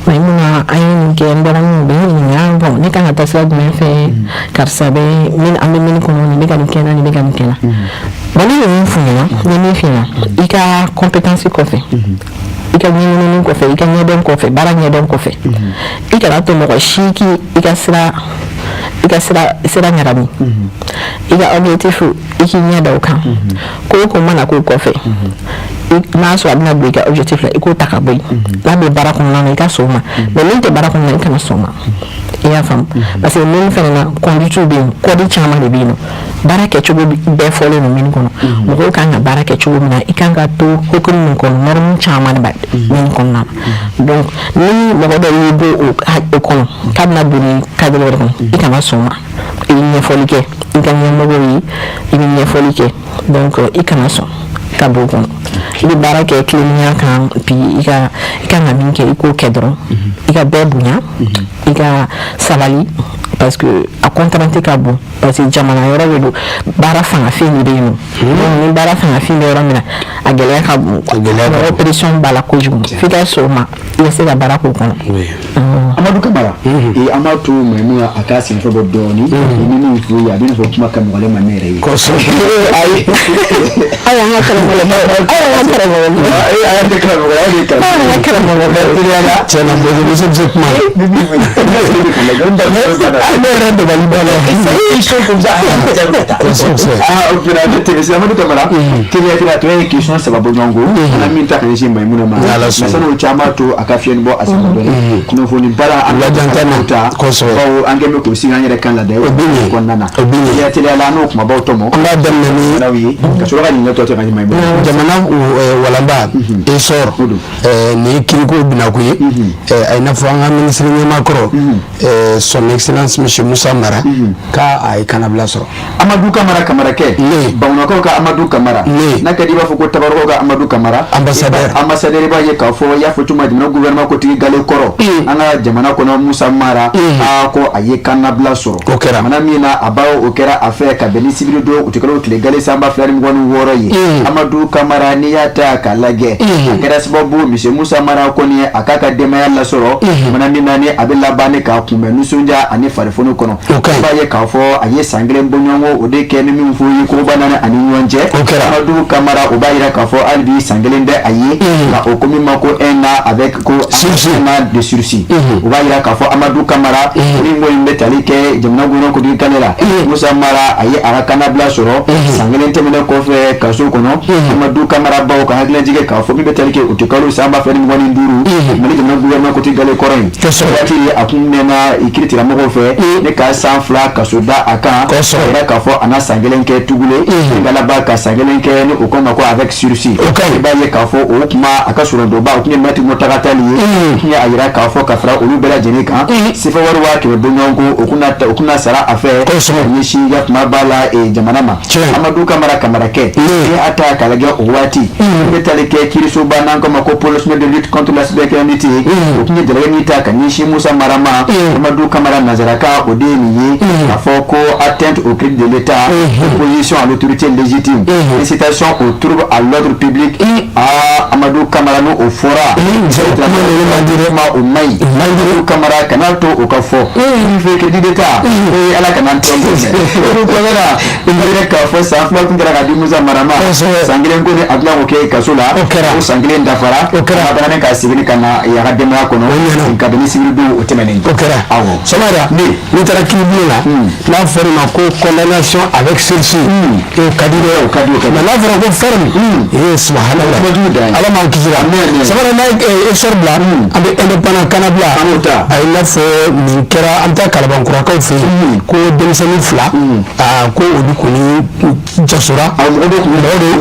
Mayimuna, an ye nin kɛ, n dɔgɔninw bɛ ne ɲininka, bon, ne kan ka taa sira jumɛn fɛ? Karisa bɛ min, an bɛ min kɔnɔ, nin bɛ ka nin kɛ n na, nin bɛ ka nin kɛ n na. Bon, ne bɛ min f'u ɲɛna, n bɛ min f'i ɲɛna, i ka compétence kɔfɛ, i ka ɲɛɲinini kɔfɛ, i ka ɲɛdɔn kɔfɛ, baara ɲɛdɔn kɔfɛ, i kana to mɔgɔ si k'i i ka sira ɲagami. I ka objectif, i k'i ɲɛ da o kan. Ko o ko mana k'o kɔfɛ, n'a sɔrɔ a bɛna don i ka objectif la, i k'o ta ka bɔ yen. N'a bɛ baara kɔnɔna na, i ka sɔn o ma, mais min tɛ baara kɔnɔna na, i kana sɔn o ma, i y'a faamu. Parce que min fana na, conduite bɛ yen, code caman de bɛ yen nɔ, baara kɛcogo bɛɛ fɔlen don min kɔnɔ, mɔgɔw kan ka baara kɛ cogo min na, i kan ka to hokumu min kɔnɔ, norme caman de bɛ min kɔnɔna na. Donc ni mɔgɔ dɔ y'i bɔ o kɔnɔ k'a bɛna don ni cadre wɛrɛ kɔnɔ, i kana sɔn o ma. I bɛ ɲɛfɔli kɛ i ka ɲɛmɔgɔw ye, i bɛ ɲɛfɔli kɛ. Donc i kana sɔn ka bɔ o kɔnɔ. I bɛ baara kɛ tilennenya kan, puis i kan ka min kɛ, i k'o kɛ dɔrɔn. I ka bɛɛ bonya, i ka sabali, parce que a contrainte ka bon, parce que jamana yɔrɔ de don, baara fanga fɛn de bɛ yen nɔ. Donc ni baara fanga fin bɛ yɔrɔ min na, a gɛlɛya ka bon quoi. Mɔgɔ pression b'a la kojugu, f'i ka sɔn o ma, i bɛ se ka baara k'o kɔnɔ. Amadu Kamara, an b'a to Maimuna a k'a senfɛ bɔ dɔɔni. Ni min f'u ye, a bɛ n'a fɔ kuma ka nɔgɔlen ma ne yɛrɛ ye. Kosɛbɛ. Ayi. Aw y'an ka karamɔgɔ, aw y'an ka karamɔgɔ. Ayi, a y'an tɛ karamɔgɔ ye, aw de ye karamɔgɔ. Aw y'an ka karamɔgɔ. Tiɲɛ na, muso bɛ se kuma la. Ne yɛrɛ dabali b'a la. Ils sont comme ça. Kosɛbɛ. Ah, o fana ne tɛ se. Amadu Kamara, teliya teliya tɔ ye question saba bɔ ɲɔgɔn kɔ. An min ta ka ɲɛsin Maimuna ma. N'Ala Mais sɔnna. san'o cɛ, an b'a to a ka fiɲɛni bɔ a sen kɔrɔ dɔɔni. Kunnafoni baara an Lajanta na. ta. Kosɛbɛ. Bawo an kɛn bɛ k'o sigi an yɛrɛ kan lada O bɛ ɲɛ. kɔnɔna na. O bɛ ɲɛ. Teliya teliya la, an n'o kumabaw tɔmɔ. An b'a daminɛ ni N'aw ye ka sɔrɔ ka ɲininkali tɔ kɛ ka ɲɛ Maimuna. Jamana walanba essor, nin ye kiriko binako ye. A ye n'a fɔ an ka minisiri ɲɛmaa kɔrɔ, son excellence monsieur Musa Mara, k'a a ye kannabila sɔrɔ. Amadu Kamara, Kamarakɛ. Ne. Bamanankaw ka Amadu Kamara. Ne. N'a ka di, i b'a fɔ ko Tabarakaw ka Amadu Kamara. Ambassadeur. Ambassadeur, i b'a ye k'a fɔ i y'a fɔ cogo min, jamana gouvernement kotigi gale kɔrɔ. An ka jamana kɔnɔ, Musa Mara. Aa, ko a ye kannabila sɔrɔ. O kɛra. Jamana min na, a baw o kɛra a fɛ ka bɛn ni sibiri don utikalo tile gale san 2026 ye. Amadu Kamara, n'i y'a ta k'a lajɛ, a kɛra sababu monsieur Musa Mara kɔni a k'a ka denbaya lasɔrɔ. Jamana min na, ni a bɛ laban ni k'a kunbɛn nisɔndiya ani farifoni kɔnɔ. O ka ɲi. I b'a ye k'a fɔ a ye san kelen bɔɲɔgɔnko o de kɛ ni min fɔ ye koba naani ani ɲɔgɔn cɛ. O kɛra. Amadu Kamara, o b'a yira k'a fɔ hali bi san kelen bɛ a ye nka o ko min ma ko un an avec ko Sursis. un an de sursis. O b'a yira k'a fɔ Amadu Kamara, min ko in bɛ tali kɛ jamana gouvernement kotigi kale la, Musa Mara, a ye a ka kannabila sɔrɔ san kelen tɛmɛnen kɔfɛ kaso kɔnɔ. Amadu Kamara baw ka hakililajigin k'a fɔ min bɛ tali kɛ utikalo san 2025, Mali jamana gouvernement kotigi gale kɔrɔ in waati, a kun mɛnna kiiri tigilamɔgɔw fɛ ne ka san 2 kaso da a kan. A yira k'a fɔ a na san kelen kɛ tugule ka laban ka san kelen kɛ ni o ko ma ko avec sursis. I b'a ye k'a fɔ o kuma a ka sɔrɔdonba, o tun ye maître Mountaga Tall ye, o tun ye a yira k'a fɔ ka fara olu bɛɛ lajɛlen kan, sefa wari 100 000 bɔɲɔgɔnko o kunna sara a fɛ ka ɲɛsin ya kuma b'a la jamana ma. Amadu Kamara, Kamarakɛ, ni a ta k'a lajɛ, o waati n bɛ tali kɛ kiirisoba n'an ko ma ko pôle national de lutte contre la cybercriminalité, o tun ye jalaki min ta ka ɲɛsin Musa Mara ma. Amadu Kamara, nanzaraka o de ye nin ye k'a fɔ ko atteinte au crédit de l'État, opposition à l'autorité légitime, incitation au trouble à l'ordre public. Aa, Amadu Kamara, n'o o fɔra ma, o man ɲi. Amadu Kamara, kana to o ka fɔ min fɛ crédit d'État, ee, Ala kana n tɔn o kɔnɔ na. I b'a ye k'a fɔ san 2 tun kɛra ka di Musa Mara ma, san kelen ko ni a tila k'o kɛ kaso la. O san kelen dafara, a bana ka segin ka na a ka denbaya kɔnɔ ka bɛn ni sibiri don o tɛmɛnen. O kɛra. Awɔ. Samara, n'i taara kiiribulon la, n'a fɔra ma ko condamnation avec sursis, o ka di dɛ. O ka di, o ka di. Mais n'a fɔra ko ferme, ee, subhanallah, Ala m'an kisira. Samara, n'a ye essor bila, an bɛ indépendant kannabila. An b'o ta. A ye n'a fɔ nin kɛra, an bɛ taa Kalabankurakaw fɛ yen ko denmisɛnnin fila, aa, ko olu kɔni jasora. Awɔ, mɔgɔ dɔw tun bɛ mɔgɔ dɔw,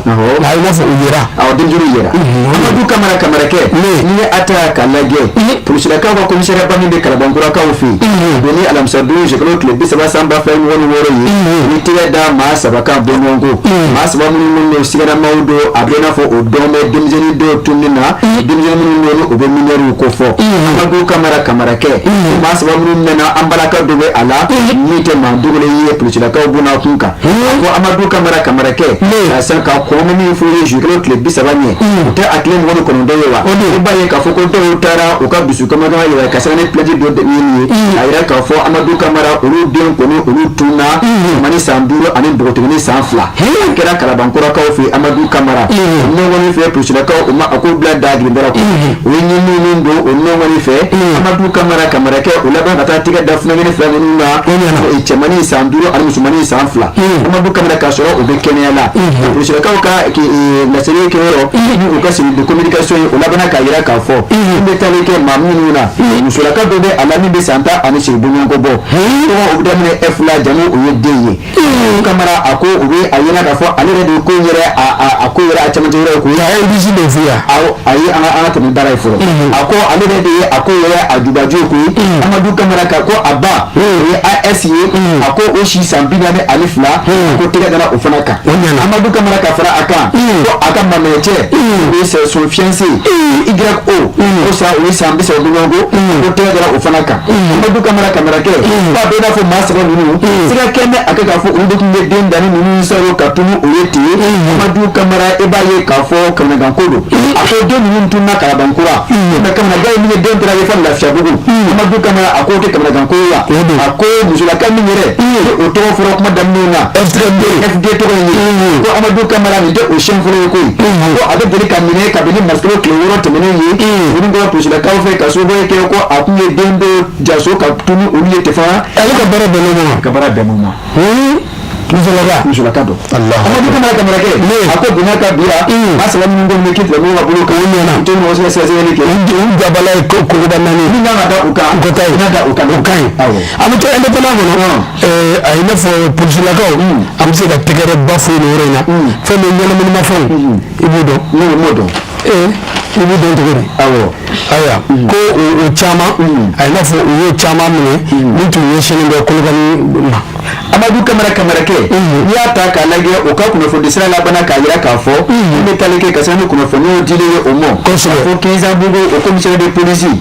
ɔhɔn, a ye n'a fɔ u yera. Awɔ, denmisɛnninw yera. Amadu Kamara, Kamarakɛ, n'i ye a ta k'a lajɛ, polisilakaw ka commissariat ba min bɛ Kalabankurakaw fɛ yen, don ni alamisa don juillet tile 30 san 2026 ye, ni tɛgɛ da maa saba kan bɔɲɔgɔnko, maa saba minnu don, siganamaw don, a bɛ i n'a fɔ o dɔn bɛ denmisɛnnin dɔw tununi na, denmisɛnnin minnu don ni o bɛ minɛriw ko fɔ. Amadu Kamara, Kamarakɛ, maa saba minnu mɛnna, an balaka dɔ bɛ a la min tɛ maa dogolen ye polisilakaw bonna kun kan. Ko Amadu Kamara, Kamarakɛ, ka san ka kɔn min fɔ ye juillet tile 30 ɲɛ, o tɛ a tile 29 ye wa? I b'a ye k'a fɔ ko dɔw taara u ka dusu kamakan yira ka sɛbɛn ni plainte dɔ de ye nin ye, a yira k'a fɔ Amadu Kamara, olu den kɔni olu tunna ni san 5 ani npogotiginin san 2, a kɛra Kalabankurakaw fɛ. Amadu Kamara, o nɔgɔnin fɛ, polisilakaw o ma a ko bila da girin ko o ye ɲinini min don o nɔgɔnin fɛ. Amadu Kamara, Kamarakɛ, o laban ka taa tigɛ da funankɛnin fila minnu na, cɛmannin san 5 ani musomannin san 2. Amadu Kamara, k'a sɔrɔ o bɛ kɛnɛya la, polisilakaw ka laseli kɛyɔrɔ ni u ka cellule de communication ye, o labanna k'a yira k'a fɔ min bɛ taali kɛ maa minnu na, musolaka dɔ bɛ a la min bɛ san 18 bɔɲɔgɔnko bɔ, tɔgɔ o bɛ daminɛ F la, jamu o ye den ye. Kamara, a ko u bɛ a yira k'a fɔ ale yɛrɛ de ye ko in yɛrɛ a a ko yɛrɛ a cɛmancɛ yɔrɔ ye koyi. A ye bisi de f'i ye. Awɔ, ayi, an ka tɛmɛ baara ye fɔlɔ. A ko ale yɛrɛ de ye a ko yɛrɛ a jubaju ye koyi. Amadu Kamara ka ko a ba, o ye AS ye, a ko o si san 42, a ko tɛgɛ dara o fana kan. O ɲɛna. Amadu Kamara ka fara a kan, ko a ka maminɛcɛ, o ye son fiancé YO, o san o ye san 30 bɔɲɔgɔnko, ko tɛgɛ dara o fana kan. Amadu Kamara Kamarakɛ, ko a bɛ i n'a fɔ maa saba ninnu, siga kɛ bɛ a kɛ k'a fɔ olu de tun bɛ den danni ninnu sɔrɔ ka tunu o ye ten. Amadu Kamara, e b'a ye k'a fɔ kamanagan ko don. A ko den ninnu tununa Kalabankura, mɛ kamanagan ye min ye, den taara ye fɔ Lafiyabugu. Amadu Kamara, a ko tɛ kamanagan ko ye wa? A ko musolaka min yɛrɛ ni o tɔgɔ fɔra kuma daminɛ na, FD tɔgɔ in ye, ko Amadu Kamara, nin tɛ o siɲɛ fɔlɔ ye koyi. Ko a bɛ deli ka minɛ kabini marisikalo tile 6 tɛmɛnen ye Sebenikɔrɔ polisilakaw fɛ, ka sababu kɛ ko a tun ye den dɔw jaso ka tunu olu ye ten fana. Ale ka baara bɛnnen o ma. Ka baara bɛnnen o ma. Musolaka. Musolaka don. Amadu Kamara Kamarakɛ, a ko bonya ka bi yan, maa saba minnu kɔni bɛ kiiri tigilamɔgɔw ka bolo kan, O ɲɛna. u tɛ mɔgɔ se ka sɛgɛsɛgɛli kɛ. U jabala ye kogoba naani. Min kan ka da u kan, U ka taa yen. N'a da u kan. O ka ɲi. Awɔ. An bɛ to Indépendant kɔnɔ. A ye i n'a fɔ polisilakaw, an bɛ se ka tɛgɛrɛ ba fo nin yɔrɔ in na. Fɛn min ye ɲɛnaminimafɛnw, i b'o dɔn. Ne m'o dɔn. I b'o dɔn cogo di? Awɔ. Ayiwa, ko o caman, a ye i n'a fɔ u y'o caman minɛ min tun ɲɛsinnen bɛ Kolokani ma. Amadu Kamara Kamarakɛ, n'i y'a ta k'a lajɛ, o ka kunnafoni sira labanna k'a jira k'a fɔ min bɛ tali kɛ ka sanga ni kunnafoniw dilen ye o ma. Kosɛbɛ. Fo Kinzanbugu, o commissaire de police min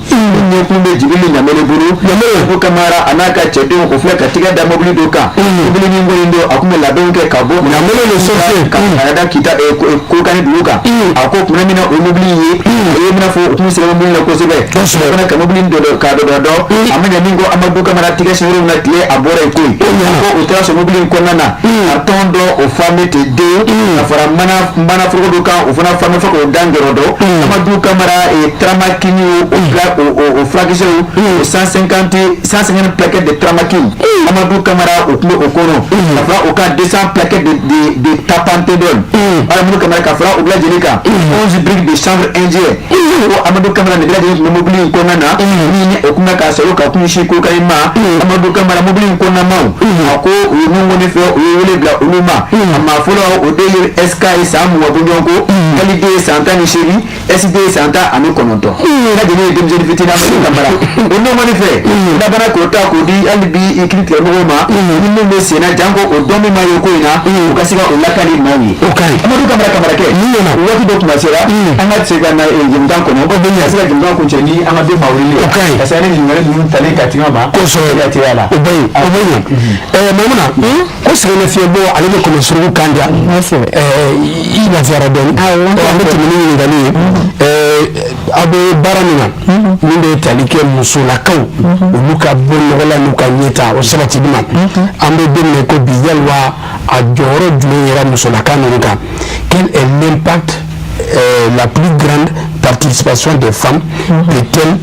ɲɛkun bɛ Jibiri Ɲamele bolo. Amadu Kamara a n'a ka cɛdenw, o filɛ ka tigɛ da mobili dɔ kan. Mobili min kɔni don, a tun bɛ labɛnw kɛ ka bɔ Ɲamele le sorcier. ka da Kita Kolokani dugu kan. A ko tuma min na o mobili ye, o ye i n'a fɔ u tun sera mobili la kosɛbɛ. Kosɛbɛ. O fana ka mobili dɔ dɔ k'a dɔ dɔ dɔ a ma ɲɛ min ko Amadu Kamara tigɛ sen yɔrɔ min na tile, a bɔra yen koyi. Ko u taara sɔrɔ mobili in kɔnɔna na, carton dɔ o famɛ ten den, ka fara mana foroko dɔ kan, o fana famɛ fo k'o dan jɔrɔ dɔ. Amadu Kamara, tramakini o fila o furakisɛw, o 150 150 plaquettes de tramakine, Amadu Kamara, o tun bɛ o kɔnɔ, ka fara o kan 200 plaquettes de tapentadol. Amadu Kamara, ka fara o bɛɛ lajɛlen kan, 11 briques de chanvre indien. Ko Amadu Kamara, nin bɛɛ lajɛlen tun bɛ mobili in kɔnɔna na min ni o tun bɛ k'a sɔrɔ ka kun si Kolokani ma. Amadu Kamara, mobili in kɔnɔna maaw, a ko u ye min kɔni fɛ, u ye wele bila olu ma. A maa fɔlɔ, o de ye SK ye san 20 bɔɲɔgɔnko, LD ye san 18, SD ye san 19. Bɛɛ lajɛlen ye denmisɛnnin fitinin. Amadu Kamara, o min kɔni fɛ labanna k'o ta k'o di hali bi i kiiri tigilamɔgɔw ma, ni min bɛ sen na, janko o dɔn min ma ye ko in na, u ka se ka o lakali maaw ye. O ka ɲi. Amadu Kamara Kamarakɛ, waati dɔ tuma sera, an ka se ka na jɛmukan kɔnɔ, ka se ka jɛmukan kuncɛ ni an ka den maa wele. O ka ɲi. Ka se ni ɲininkali ninnu tali ka tigɛ ma. Kosɛbɛ. Ka teliya la. O bɛ yen, o bɛ yen. Mamuna, ko sɛgɛnnafiɲɛbɔ ale bɛ kɔnɔ suruku kan diya. I lafiyara dɔɔni. Awɔ. An bɛ tɛmɛ ni ɲininkali ye. Aw bɛ baara min na, min bɛ tali kɛ musolakaw olu ka bɔ nɔgɔ la n'u ka ɲɛta o sabatili ma, an bɛ don min na ko bi, yaliwa a jɔyɔrɔ jumɛn yɛrɛ musolaka ninnu kan? Quel est l'impact la plus grande participation des femmes peut-elle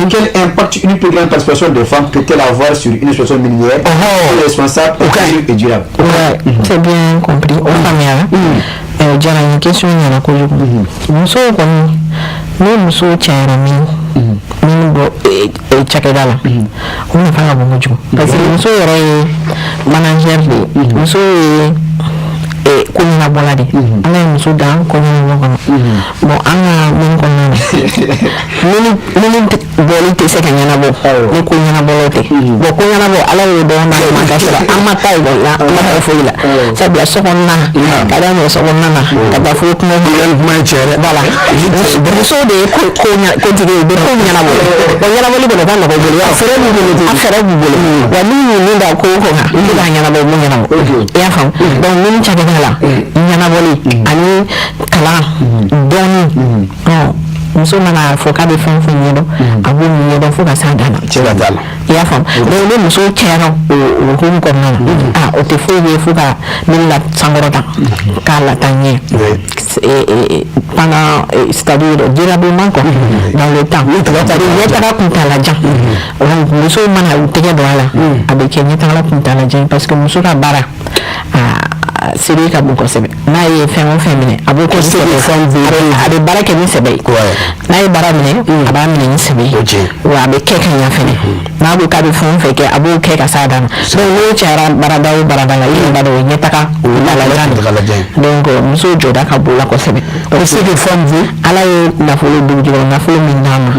Quel impact une plus grande participation des femmes peut-elle avoir sur une exploitation minière responsable, inclusive et durable? Ouais, c'est bien compris. O faamuyara. Diyara n ye, question ɲɛna kojugu. Musow kɔni, ni muso cayara min bɔ cakɛda la, o nafa ka bon kojugu. Parce que muso yɛrɛ ye manager de ye. Muso ye ko ɲɛnabɔla de ye. Ala ye muso dan ko ɲɛnabɔ kɔnɔ. Bon, an ka min kɔnɔna na, mini bɔli tɛ se ka ɲɛnabɔ ni ko ɲɛnabɔlaw tɛ. Bon, ko ɲɛnabɔ, Ala y'o dɔn n'ale ma ka sɔrɔ an ma taa ekɔli la, an ma taa foyi la. Sabula so kɔnɔna, ka daminɛ so kɔnɔna na ka taa fo kungo kɔnɔ. Kuma ye tiɲɛ yɛrɛ. Voilà, musow de ye ko ko kotigi ye, u bɛ ko ɲɛnabɔ. Bon, ɲɛnabɔli kɔni ka nɔgɔ u bolo, a fɛɛrɛ b'u bolo, a fɛɛrɛ b'u bolo. Wa n'u y'u min da ko o ko kan, u b'a ɲɛnabɔ, u b'o ɲɛnabɔ. I y'a faamu? Donc mini cakɛda la, ɲɛnabɔli ani kalan dɔɔni, muso mana fɔ k'a bɛ fɛn o fɛn ɲɛdɔn, a b'o ɲɛdɔn fo ka s'a dan na. Cɛ ka t'a la. I y'a faamu? Donc ni muso cayara o hukumu kɔnɔna na, a o tɛ foyi ye fo ka mini la sankɔrɔta k'a lataa ɲɛ pendant, c'est-à-dire durablement quoi, dans le temps, ɲɛtaga kuntala jan. Donc musow mana u tɛgɛ don a la, a bɛ kɛ ɲɛtagala kuntala jan ye, parce que muso ka baara sérieux ka bon kosɛbɛ. N'a ye fɛn o fɛn minɛ, a b'o kɛ ni sɛbɛ ye. A bɛ baara kɛ ni sɛbɛ ye. N'a ye baara minɛ, a b'a minɛ ni sɛbɛ ye, wa a bɛ kɛ ka ɲa fɛnɛ. N'a ko k'a bɛ fɛn o fɛn kɛ, a b'o kɛ ka s'a dan na. Donc n'o cayara baarada o baarada la, i yɛrɛ b'a dɔn o ye ɲɛtaga kuntaalajan de. Donc musow jɔda ka bon la kosɛbɛ. Ko ce que femme veut. Ala ye nafolo, dugujukɔrɔ nafolo min d'a ma,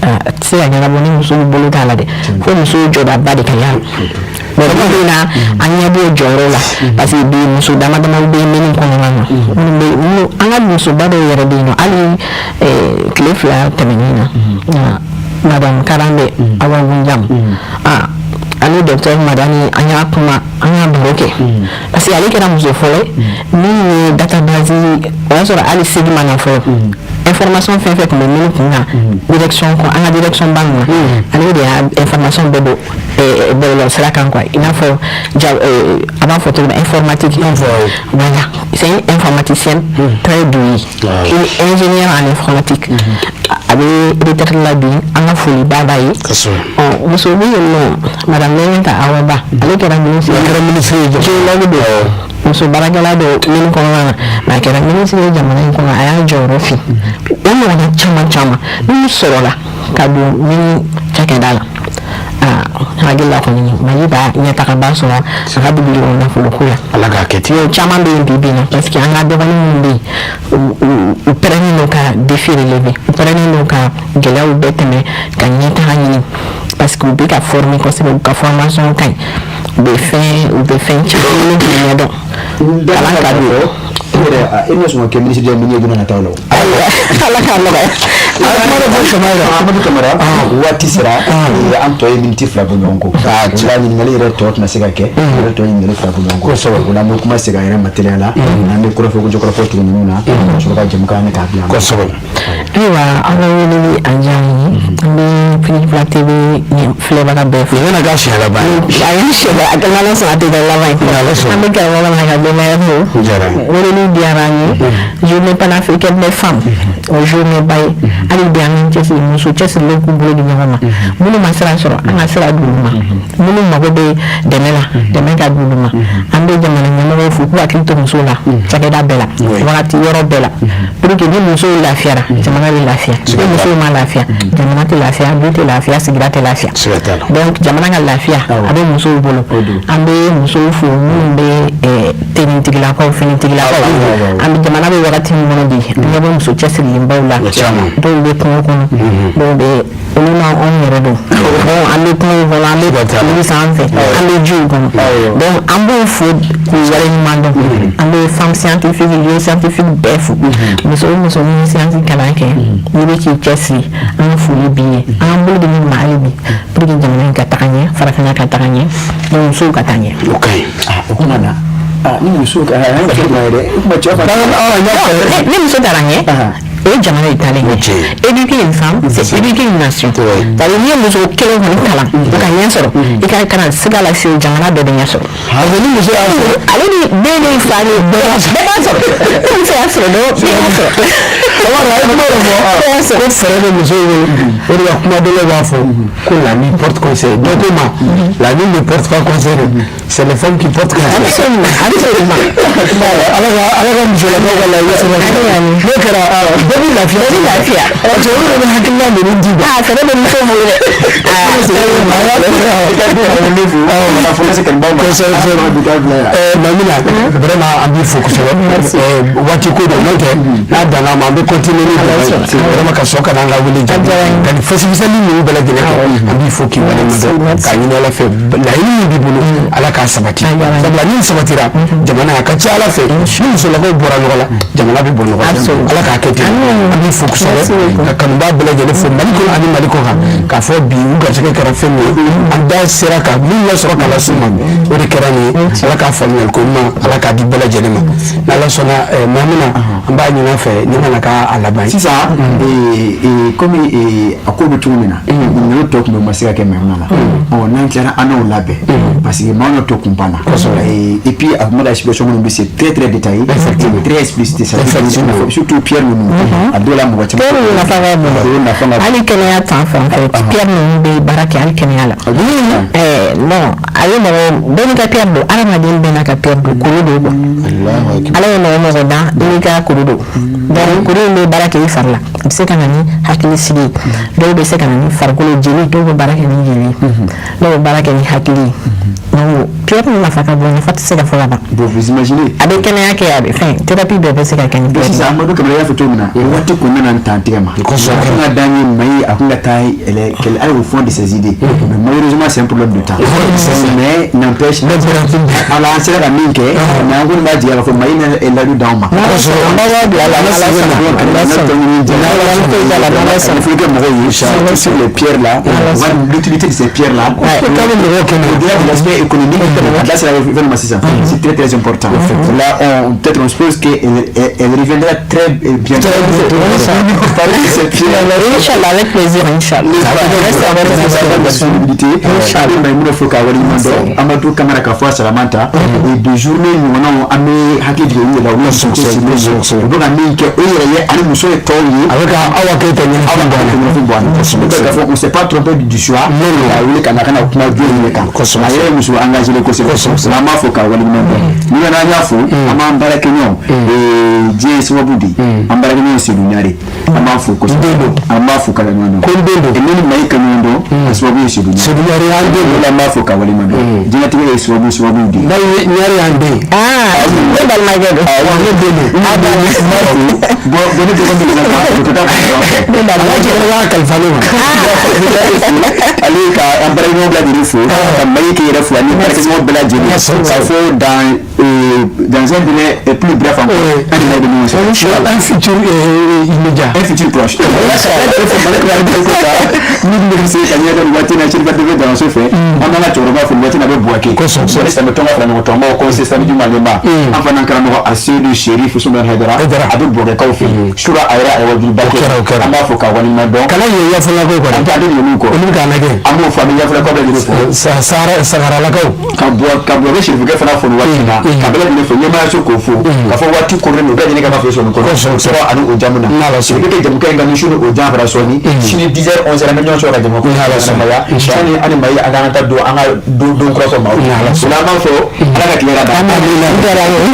a tɛ se ka ɲɛnabɔ ni musow bolo t'a la dɛ. Fo musow jɔdaba de ka y'a la. Bon, bi bi in na, an ɲɛ b'o jɔyɔrɔ la, parce que bi muso dama damaw bɛ minnu kɔnɔna na, minnu bɛ minnu, an ka musoba dɔw yɛrɛ bɛ yen nɔ. Hali tile 2 tɛmɛnen na, madame Karambe Awa Wunjam, ani docteur Madani, an y'a kuma, an y'a baro kɛ, parce que ale kɛra muso fɔlɔ ye min ye database. O y'a sɔrɔ hali segi ma na fɔlɔ, information fɛn fɛn tun bɛ minnu kun kan direction kɔnɔ, an ka direction ba ninnu na, ale de y'a information bɛɛ don bɔlɔlɔ sira kan quoi. I n'a fɔ ja, a b'a fɔ cogo min, informatique. Voilà, c'est une informaticienne très douée, une ingénieure en informatique. A bɛ retraite la bi, an ka foliba b'a ye. Ɔ, muso bɛ yen nɔ, madame Lɛnta Awa Ba, ale kɛra ministre ye. Kɛra ministre ye. Géologue don, muso baarakɛla don mine kɔnɔna na, mais a kɛra ministre ye jamana in kɔnɔ, a y'a jɔyɔrɔ fi. O ɲɔgɔnna caman caman minnu sɔrɔla ka don mine cakɛda la, aa, hakili la kɔni, Mali b'a ɲɛtagaba sɔrɔ a ka dugujukɔrɔ nafolo ko la. Ala k'a kɛ ten. O caman bɛ yen bi bi in na, parce que an ka dɔgɔnin minnu bɛ yen, u pɛrɛnnen don ka défi relever, u pɛrɛnnen don ka gɛlɛyaw bɛɛ tɛmɛ ka ɲɛtaga ɲini, parce que u bɛ ka former kosɛbɛ, u ka formation ka ɲi, u bɛ fɛn caman ɲini k'u ɲɛdɔn, kalan ka d'u ye. E yɛrɛ, e ma sɔn ka kɛ ministre des miniers don n'a nataw la o? Ala k'a nɔgɔya. Amadu Kamara, waati sera, an tɔ ye miniti 2 bɔ ɲɔgɔn kɔ. O la ɲininkali yɛrɛ tɔ tɛna se ka kɛ, yɛrɛ tɔ ye ɲininkali 2 bɔ ɲɔgɔn kɔ. O la an bɛ kuma segin a yɛrɛ ma teliya la, an bɛ kɔrɔfɔ ko kɔrɔfɔ tugu ninnu na, ka sɔrɔ ka jamukan ne k'a bila. Ayiwa, aw ka weleli a diyara n ye. An bɛ Fila TV filɛbaga bɛɛ fo. Nin bɛna k'a siɲɛ laban ye. A ye siɲɛ, a n'Ala sɔnna, a tɛ kɛ laban ye. An bɛ karamɔgɔ n'a ka denbaya fo. Weleli diyara an ye. Journée panafricaine des femmes, o journée ba ye. Hali bi an ka cɛsiri, muso cɛsirilen k'u bolo di ɲɔgɔn ma. Minnu ma sira sɔrɔ, an ka sira d'olu ma. Minnu mago bɛ dɛmɛ la, dɛmɛ ka d'olu ma. An bɛ jamana ɲɛmɔgɔw fo k'u hakili to musow la cakɛda bɛɛ la, wagati yɔrɔ bɛɛ la, pour que ni musow lafiyara, jamana bɛ lafiya. Ni musow ma lafiya, jamana tɛ lafiya, du tɛ lafiya, sigida tɛ lafiya. Donc jamana ka lafiya, a bɛ musow bolo. An bɛ musow fo minnu bɛ tenitigilakaw, finitigilakaw. An bɛ jamana bɛ wagati min kɔnɔ bi, an ɲɛ bɛ muso cɛsirilenbaw la. Dɔw bɛ kungo kɔnɔ, dɔw bɛ olu ma, anw yɛrɛ don. Bon, an bɛ kungo kɔnɔ, an bɛ kulu sanfɛ, an bɛ jiw kɔnɔ. Donc an b'u fo k'u waleɲuman dɔn. An bɛ femme scientifique, géoscientifique bɛɛ fo. Muso o muso min ye science kalan kɛ, n'i bɛ k'i cɛsiri, an ka foli b'i ye. An k'an bolo di ɲɔgɔn ma hali bi, pour que jamana in ka taga ɲɛ, farafinna ka taga ɲɛ, donc musow ka taa ɲɛ. O ka ɲi. O kuma na, ni muso ka an ka kɛ jumɛn ye dɛ? O kuma cɛ fa. Ni muso taara ɲɛ, o ye jamana de taalen ɲɛ. Éduquer une femme, c'est éduquer une nation. C'est-à-dire n'i ye muso kelen kɔni kalan, o ka ɲɛ sɔrɔ, i ka kana siga la se, jamana bɛɛ bɛ ɲɛ sɔrɔ. Parce que ni muso y'a sɔrɔ, ale ni den ni fa ni bɛɛ b'a sɔrɔ. Ni muso y'a sɔrɔ dɔrɔn, bɛɛ b'a sɔrɔ. Kamara, a ye kuma dɔ fɔ ko fɛɛrɛ bɛ musow bolo. O de la kuma dɔ b'a fɔ ko la nuit porte conseil. Dɔ ko ma la nuit ne porte pas conseil, c'est les femmes qui portent conseil. Absolument, absolument. Ala ka musolakaw ka laɲini sabati. N'o kɛra, bɛɛ bɛ lafiya. Bɛɛ bɛ lafiya. Parce que olu de bɛ hakilina ninnu di quoi. Aa, fɛɛrɛ bɛ musow bolo dɛ. Kosɛbɛ. Mamina, vraiment an b'i fo kosɛbɛ. Waati ko don, n'o tɛ n'a danna ma, an bɛ continuer ni dɛmɛ ye vraiment ka sɔn ka n'an ka wele jaabi ka nin fɛsɛfɛsɛli ninnu bɛɛ lajɛlen kɛ. An b'i fo k'i waleɲuman dɔn, k'a ɲini Ala fɛ, laɲini min b'i bolo, Ala k'a sabati. Sabula ni sabatira, jamana a ka ca Ala fɛ, ni musolakaw bɔra ɲɔgɔn la, jamana bɛ bɔ ɲɔgɔn la. Ala k'a kɛ ten. An b'i fo kosɛbɛ, ka kanubaa bɛɛ lajɛlen fo Mali kɔnɔ ani Mali kɔ kan, k'a fɔ bi u garijɛgɛ kɛra fɛn min ye, an da sera ka min lasɔrɔ k'a las'u ma, o de kɛra nin ye. Ala k'a faamuyali ko ɲuman, Ala k'a di bɛɛ lajɛlen ma. N'Ala sɔnna, Mamina, an b'a ɲini a fɛ ni nana k'a laban ye. Sisan, komi a ko bɛ cogo min na, ɲininkali tɔ tun bɛ ma se ka kɛ Maimuna la. Ɔ, n'an tilara, an n'o labɛn. Parce que maa to kun banna. Et puis a kuma ka explication minnu bɛ, c'est très très détaillé, effectivement, très explicite. Effectivement, surtout pierre ninnu, a dɔw la mɔgɔ caman. Pierre ninnu nafa ka bon. O nafa ka bon. Hali kɛnɛya ta fan fɛ, pierre ninnu bɛ baara kɛ hali kɛnɛya la. Non, a ye mɔgɔ bɛɛ n'i ka pierre don, hadamaden bɛɛ n'a ka pierre don, kuru don quoi. Ala ye mɔgɔ mɔgɔ dan, i n'i ka kuru don. Donc kuru in bɛ baara kɛ i fari la, a bɛ se ka na ni hakili sigi ye, dɔw bɛ se ka na ni farikolo jeli, dɔw bɛ baara kɛ ni jeli ye, dɔw bɛ baara kɛ ni hakili ye. Donc pierre nafa ka bon, nafa tɛ se ka fɔ ka ban. Bon, vous imaginez. A bɛ kɛnɛya kɛ, a bɛ fɛn thérapie bɛɛ bɛ se ka kɛ ni Bon, pierre. sisan Amadu Kamara y'a fɔ cogo min na, waati kun nana n tan tigɛ ma. A kun ka d'an ye Mayi, a kun ka taa elle aille au fond de ses idées, mais malheureusement c'est un problème de temps. Mais n'empêche, ala an sera ka min kɛ, mais an kɔni b'a jigin k'a fɔ Mayi na layidu d'anw ma. An b'a bila la, n'Ala sɔnna. Il faut que mɔgɔw ye sur les pierres là, voir l'utilité de ces pierres là, au-delà de l'aspect économique, là c'est la fɛn ma sisan, c'est très très important. Là on peut-être on suppose que elle reviendra très bientôt parler de ces pierres. Inch'Allah, avec plaisir, Inch'Allah. Reste avec la disponibilité. An bɛ Maïmouna fo k'a waleɲuman dɔn, Amadou Kamara k'a fɔ a salamanta et de journée ɲɔgɔnnaw, an bɛ hakili jigin olu de la, olu ka u bɛ ka min kɛ o yɛrɛ ye ani muso ye tɔw ye. A bɛ ka Awa Keyita ɲɛnafin bɔ a la, ɲɛnafin bɔ a la. O bɛ k'a fɔ on s'est pas trompé du choix k'a wele ka na ka na kuma jɔn de kan. A yɛrɛ ye muso engagé kosɛbɛ, an b'a fɔ k'a waleɲuman dɔn. Ni nana an y'a fo, an b'an baarakɛɲɔgɔn, diɲɛ ye sababu de ye, an baarakɛɲɔgɔn Seydou Ɲare, an b'a fo kosɛbɛ, an b'a fo k'a waleɲuman dɔn. Ko n den don. Ne ni Mayi ka ɲɔgɔn dɔn, a sababu ye Seydou Ɲare. Seydou Ɲare y'an den don. An b'a fo k'a waleɲuman dɔn. Diɲɛlatigɛ ye sababu sababu de ye. Ɲare y'an den. Ah, ne balimakɛ don. Awɔ, ne den don. Bon bon, ne dɔgɔnin bɛ ka taa. Ne balimakɛ. Cɛkɔrɔba kalifa ne ma. Ale ka an baarakɛɲɔgɔn bɛɛ lajɛlen fo, ka Mayi k'i yɛrɛ fo ani baarakɛɲɔgɔn bɛɛ lajɛlen, k'a fɔ dans un délai plus bref encore, an de bɛ ɲɔgɔn sɔrɔ. Un futur immédiat. Un futur proche. Min bɛ se ka ɲɛdɔn waati na, Serifa TV Daraso fɛ, an b'an ka cɛkɔrɔba fo waati na, a bɛ Buwake. Kosɛbɛ. Ni silamɛ tɔn ka fara ɲɔgɔn kan, tɔnbaw conseil samedi malenba. An fana karamɔgɔ a Seydou Chérif Souleymane Haidara, a bɛ Buwakekaw fɛ yen. Sura a yɛrɛ a ye wajuliba kɛ. An b'a fɔ k'a waleɲuman dɔn. Kana ɲinɛ Yafalakaw kɔ dɛ. An tɛ ale ɲinɛ kɔ. Olu bɛ k'a lajɛ. An b'o fɔ, an bɛ Yafalakaw bɛɛ lajɛlen fo. Sagaralakaw. Ka bɔ ka Buwake Cherifukɛ fana fo nin waati in na. Ka bɛɛ lajɛlen fo, ɲɛmaayaso k'o fo. Ka fɔ waati koronnen don, bɛɛ lajɛlen ka fɛ sɔrɔ kɔnɔ. Sɔrɔ ani o jamu na. O bɛ kɛ jamukan in kan ni su ni o jan fara sɔɔni. Sini 10 h 11 h an bɛ ɲɔgɔn sɔrɔ ka jamu ko ɲɛnamaya. Sani ani Mayi an k'an ta don an ka don kura sɔrɔ maaw. O la an b'a fɔ Ala ka tile ka d'an ma.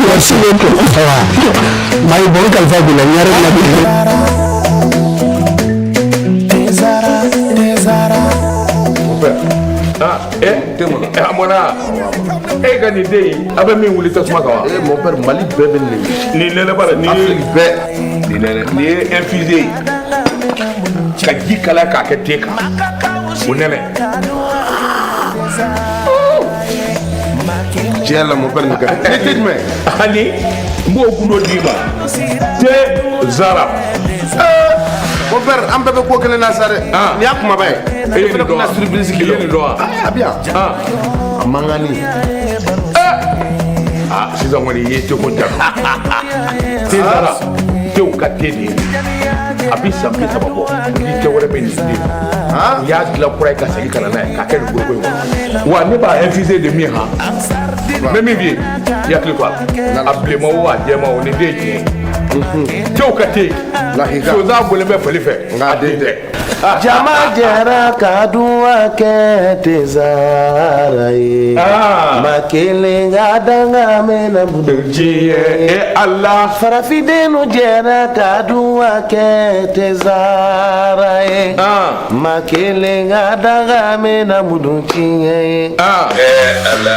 Merci beaucoup. Mayi bon kalifa b'i la, ɲare na bi. Ah, eh, eh, Amona, e ka nin den in, a bɛ min wuli tasuma kan wa? Eh, mon père, Mali bɛɛ bɛ nin de. Nin nɛnɛ ba la, nin ye Afrique bɛɛ. Nin nɛnɛ, nin ye infusé ye. Ka ji kalaya k'a kɛ te kan. O nɛnɛ. Tiɲɛ la, mon père, nin ka di. Ni te jumɛn? Ani n b'o gundo d'i ma. Te Zara. Mon père, an bɛɛ bɛ ko kelen na sa dɛ. Nin y'a kumaba ye. E ye nin dɔn wa? Surprise I ye nin dɔn wa? A bɛ yan. A mankanni. Ah, sisan kɔni i ye teko jaabi. Te Zara, tew ka te de ye. A bɛ san 30 bɔ, ni te wɛrɛ bɛ nin den. U y'a dilan kura ye ka segin ka na n'a ye k'a kɛ nin foroko in kɔnɔ. Wa ne b'a infuser de min han. N bɛ min f'i ye, i hakili to a la. A bilenman o a jɛman o, nin den ye tiɲɛ ye. Tew ka te. Sonsan bɔlen bɛ fali fɛ, a den tɛ. Jama jɛra ka duwa kɛ Tezara ye. Ma kelen ka danga mɛnna diɲɛ e Ala. Farafindenw jɛra ka duwa kɛ Tezara ye. Ma kelen ka danga mɛnna mudu tiɲɛ ye. Ala,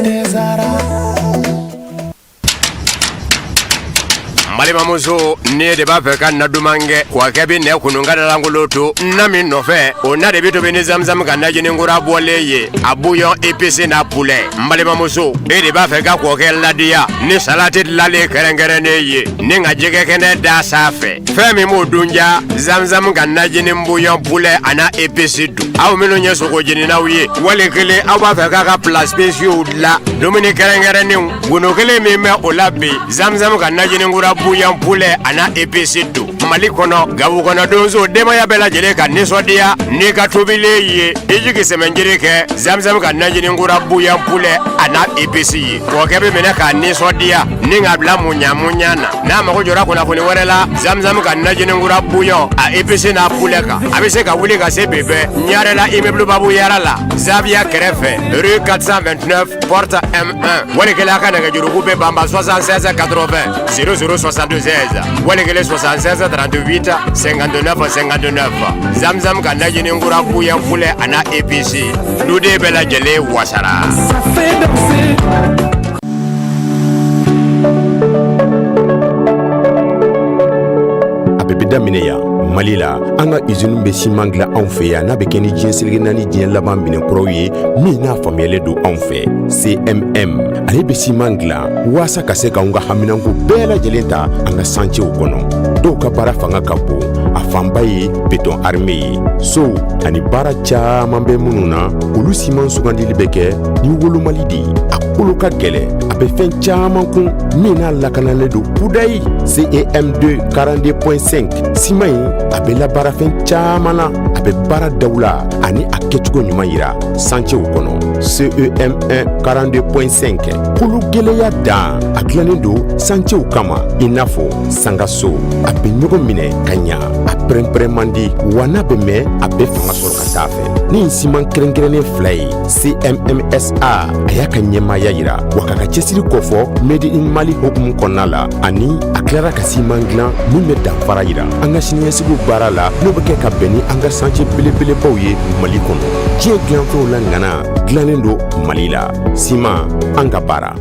Tezara. Balimamuso, ne de b'a fɛ ka na duman kɛ wa kɛ bɛ nɛ kunun ka dalankolon to na min nɔfɛ, o na de bɛ tobi ni zamzam ka najini kura bɔlen ye, a bouillon épicé n'a poulet. N balimamuso, e de b'a fɛ ka kɔkɛ ladiya ni salati dilanlen kɛrɛnkɛrɛnnen ye ni ka jɛgɛ kɛnɛ da sanfɛ, fɛn min b'o dun ja, zamzam ka najini bouillon poulet a n'a épice dun. Aw minnu ye sogo jeninaw ye, wali kelen aw b'a fɛ k'a ka plats spéciaux dilan, dumuni kɛrɛnkɛrɛnnenw, gundo kelen min bɛ o la bi, zamzam ka najini kura bouillon poulet a n'a épice dun. Mali kɔnɔ Gawo kɔnɔ donso denbaya bɛɛ lajɛlen ka nisɔndiya n'i ka tobilen ye i jigi sɛmɛnjiri kɛ Zamzam ka najini kura bouillon poulet a n'a épice ye kɔkɛ bɛ minɛ k'a nisɔndiya ni k'a bila muɲa muɲa na n'a mago jɔra kunnafoni wɛrɛ la Zamzam ka najini kura bouillon a épice n'a poulet kan a bɛ se ka wuli ka se bi bɛɛ Ɲarela immeuble Babu Yara la Zaviya kɛrɛfɛ rue 429 porte M1 wali kelen a ka nɛgɛjuruku bɛ banba 76 80 00 76 wali kelen 76 38 59 59 Zamzam ka najini kura bouillon poulet a n'a épice duden bɛɛ lajɛlen wasara. A bɛɛ bɛ daminɛ yan Mali la an ka usine bɛ siman dilan anw fɛ yan n'a bɛ kɛ ni diɲɛ seleke naani diɲɛ laban minɛn kuraw ye min n'a faamuyalen don anw fɛ CMM ale bɛ siman dilan waasa ka se k'anw ka haminanko bɛɛ lajɛlen ta an ka santiyew kɔnɔ dɔw ka baara fanga ka bon a fanba ye béton armé ye sow ani baara caman bɛ minnu na olu siman sugandili bɛ kɛ ni wolomali de ye a kolo ka gɛlɛn a bɛ fɛn caman kun min n'a lakanalen don kudayi CEM2 42.5 siman in a bɛ labaara fɛn caman na a bɛ baara dawula ani a kɛcogo ɲuman yira santiyew kɔnɔ CEM1 42.5 kolo gɛlɛya dan a dilannen don santiyew kama i n'a fɔ sangaso a bɛ ɲɔgɔn minɛ ka ɲa a pɛrɛnpɛrɛn man di wa n'a bɛ mɛn a bɛ fanga sɔrɔ ka taa fɛ ni siman kɛrɛnkɛrɛnnen fila ye CMMSA a y'a ka ɲɛmaaya yira wa k'a ka cɛsiri kofɔ Made in Mali hukumu kɔnɔna la ani a tilara ka siman dilan min bɛ danfara yira an ka siniɲɛsigiw baara la n'o bɛ kɛ ka bɛn ni an ka santiye belebelebaw ye Mali kɔnɔ diɲɛ dilanfɛnw la ŋana dilannen don Mali la siman an ka baara.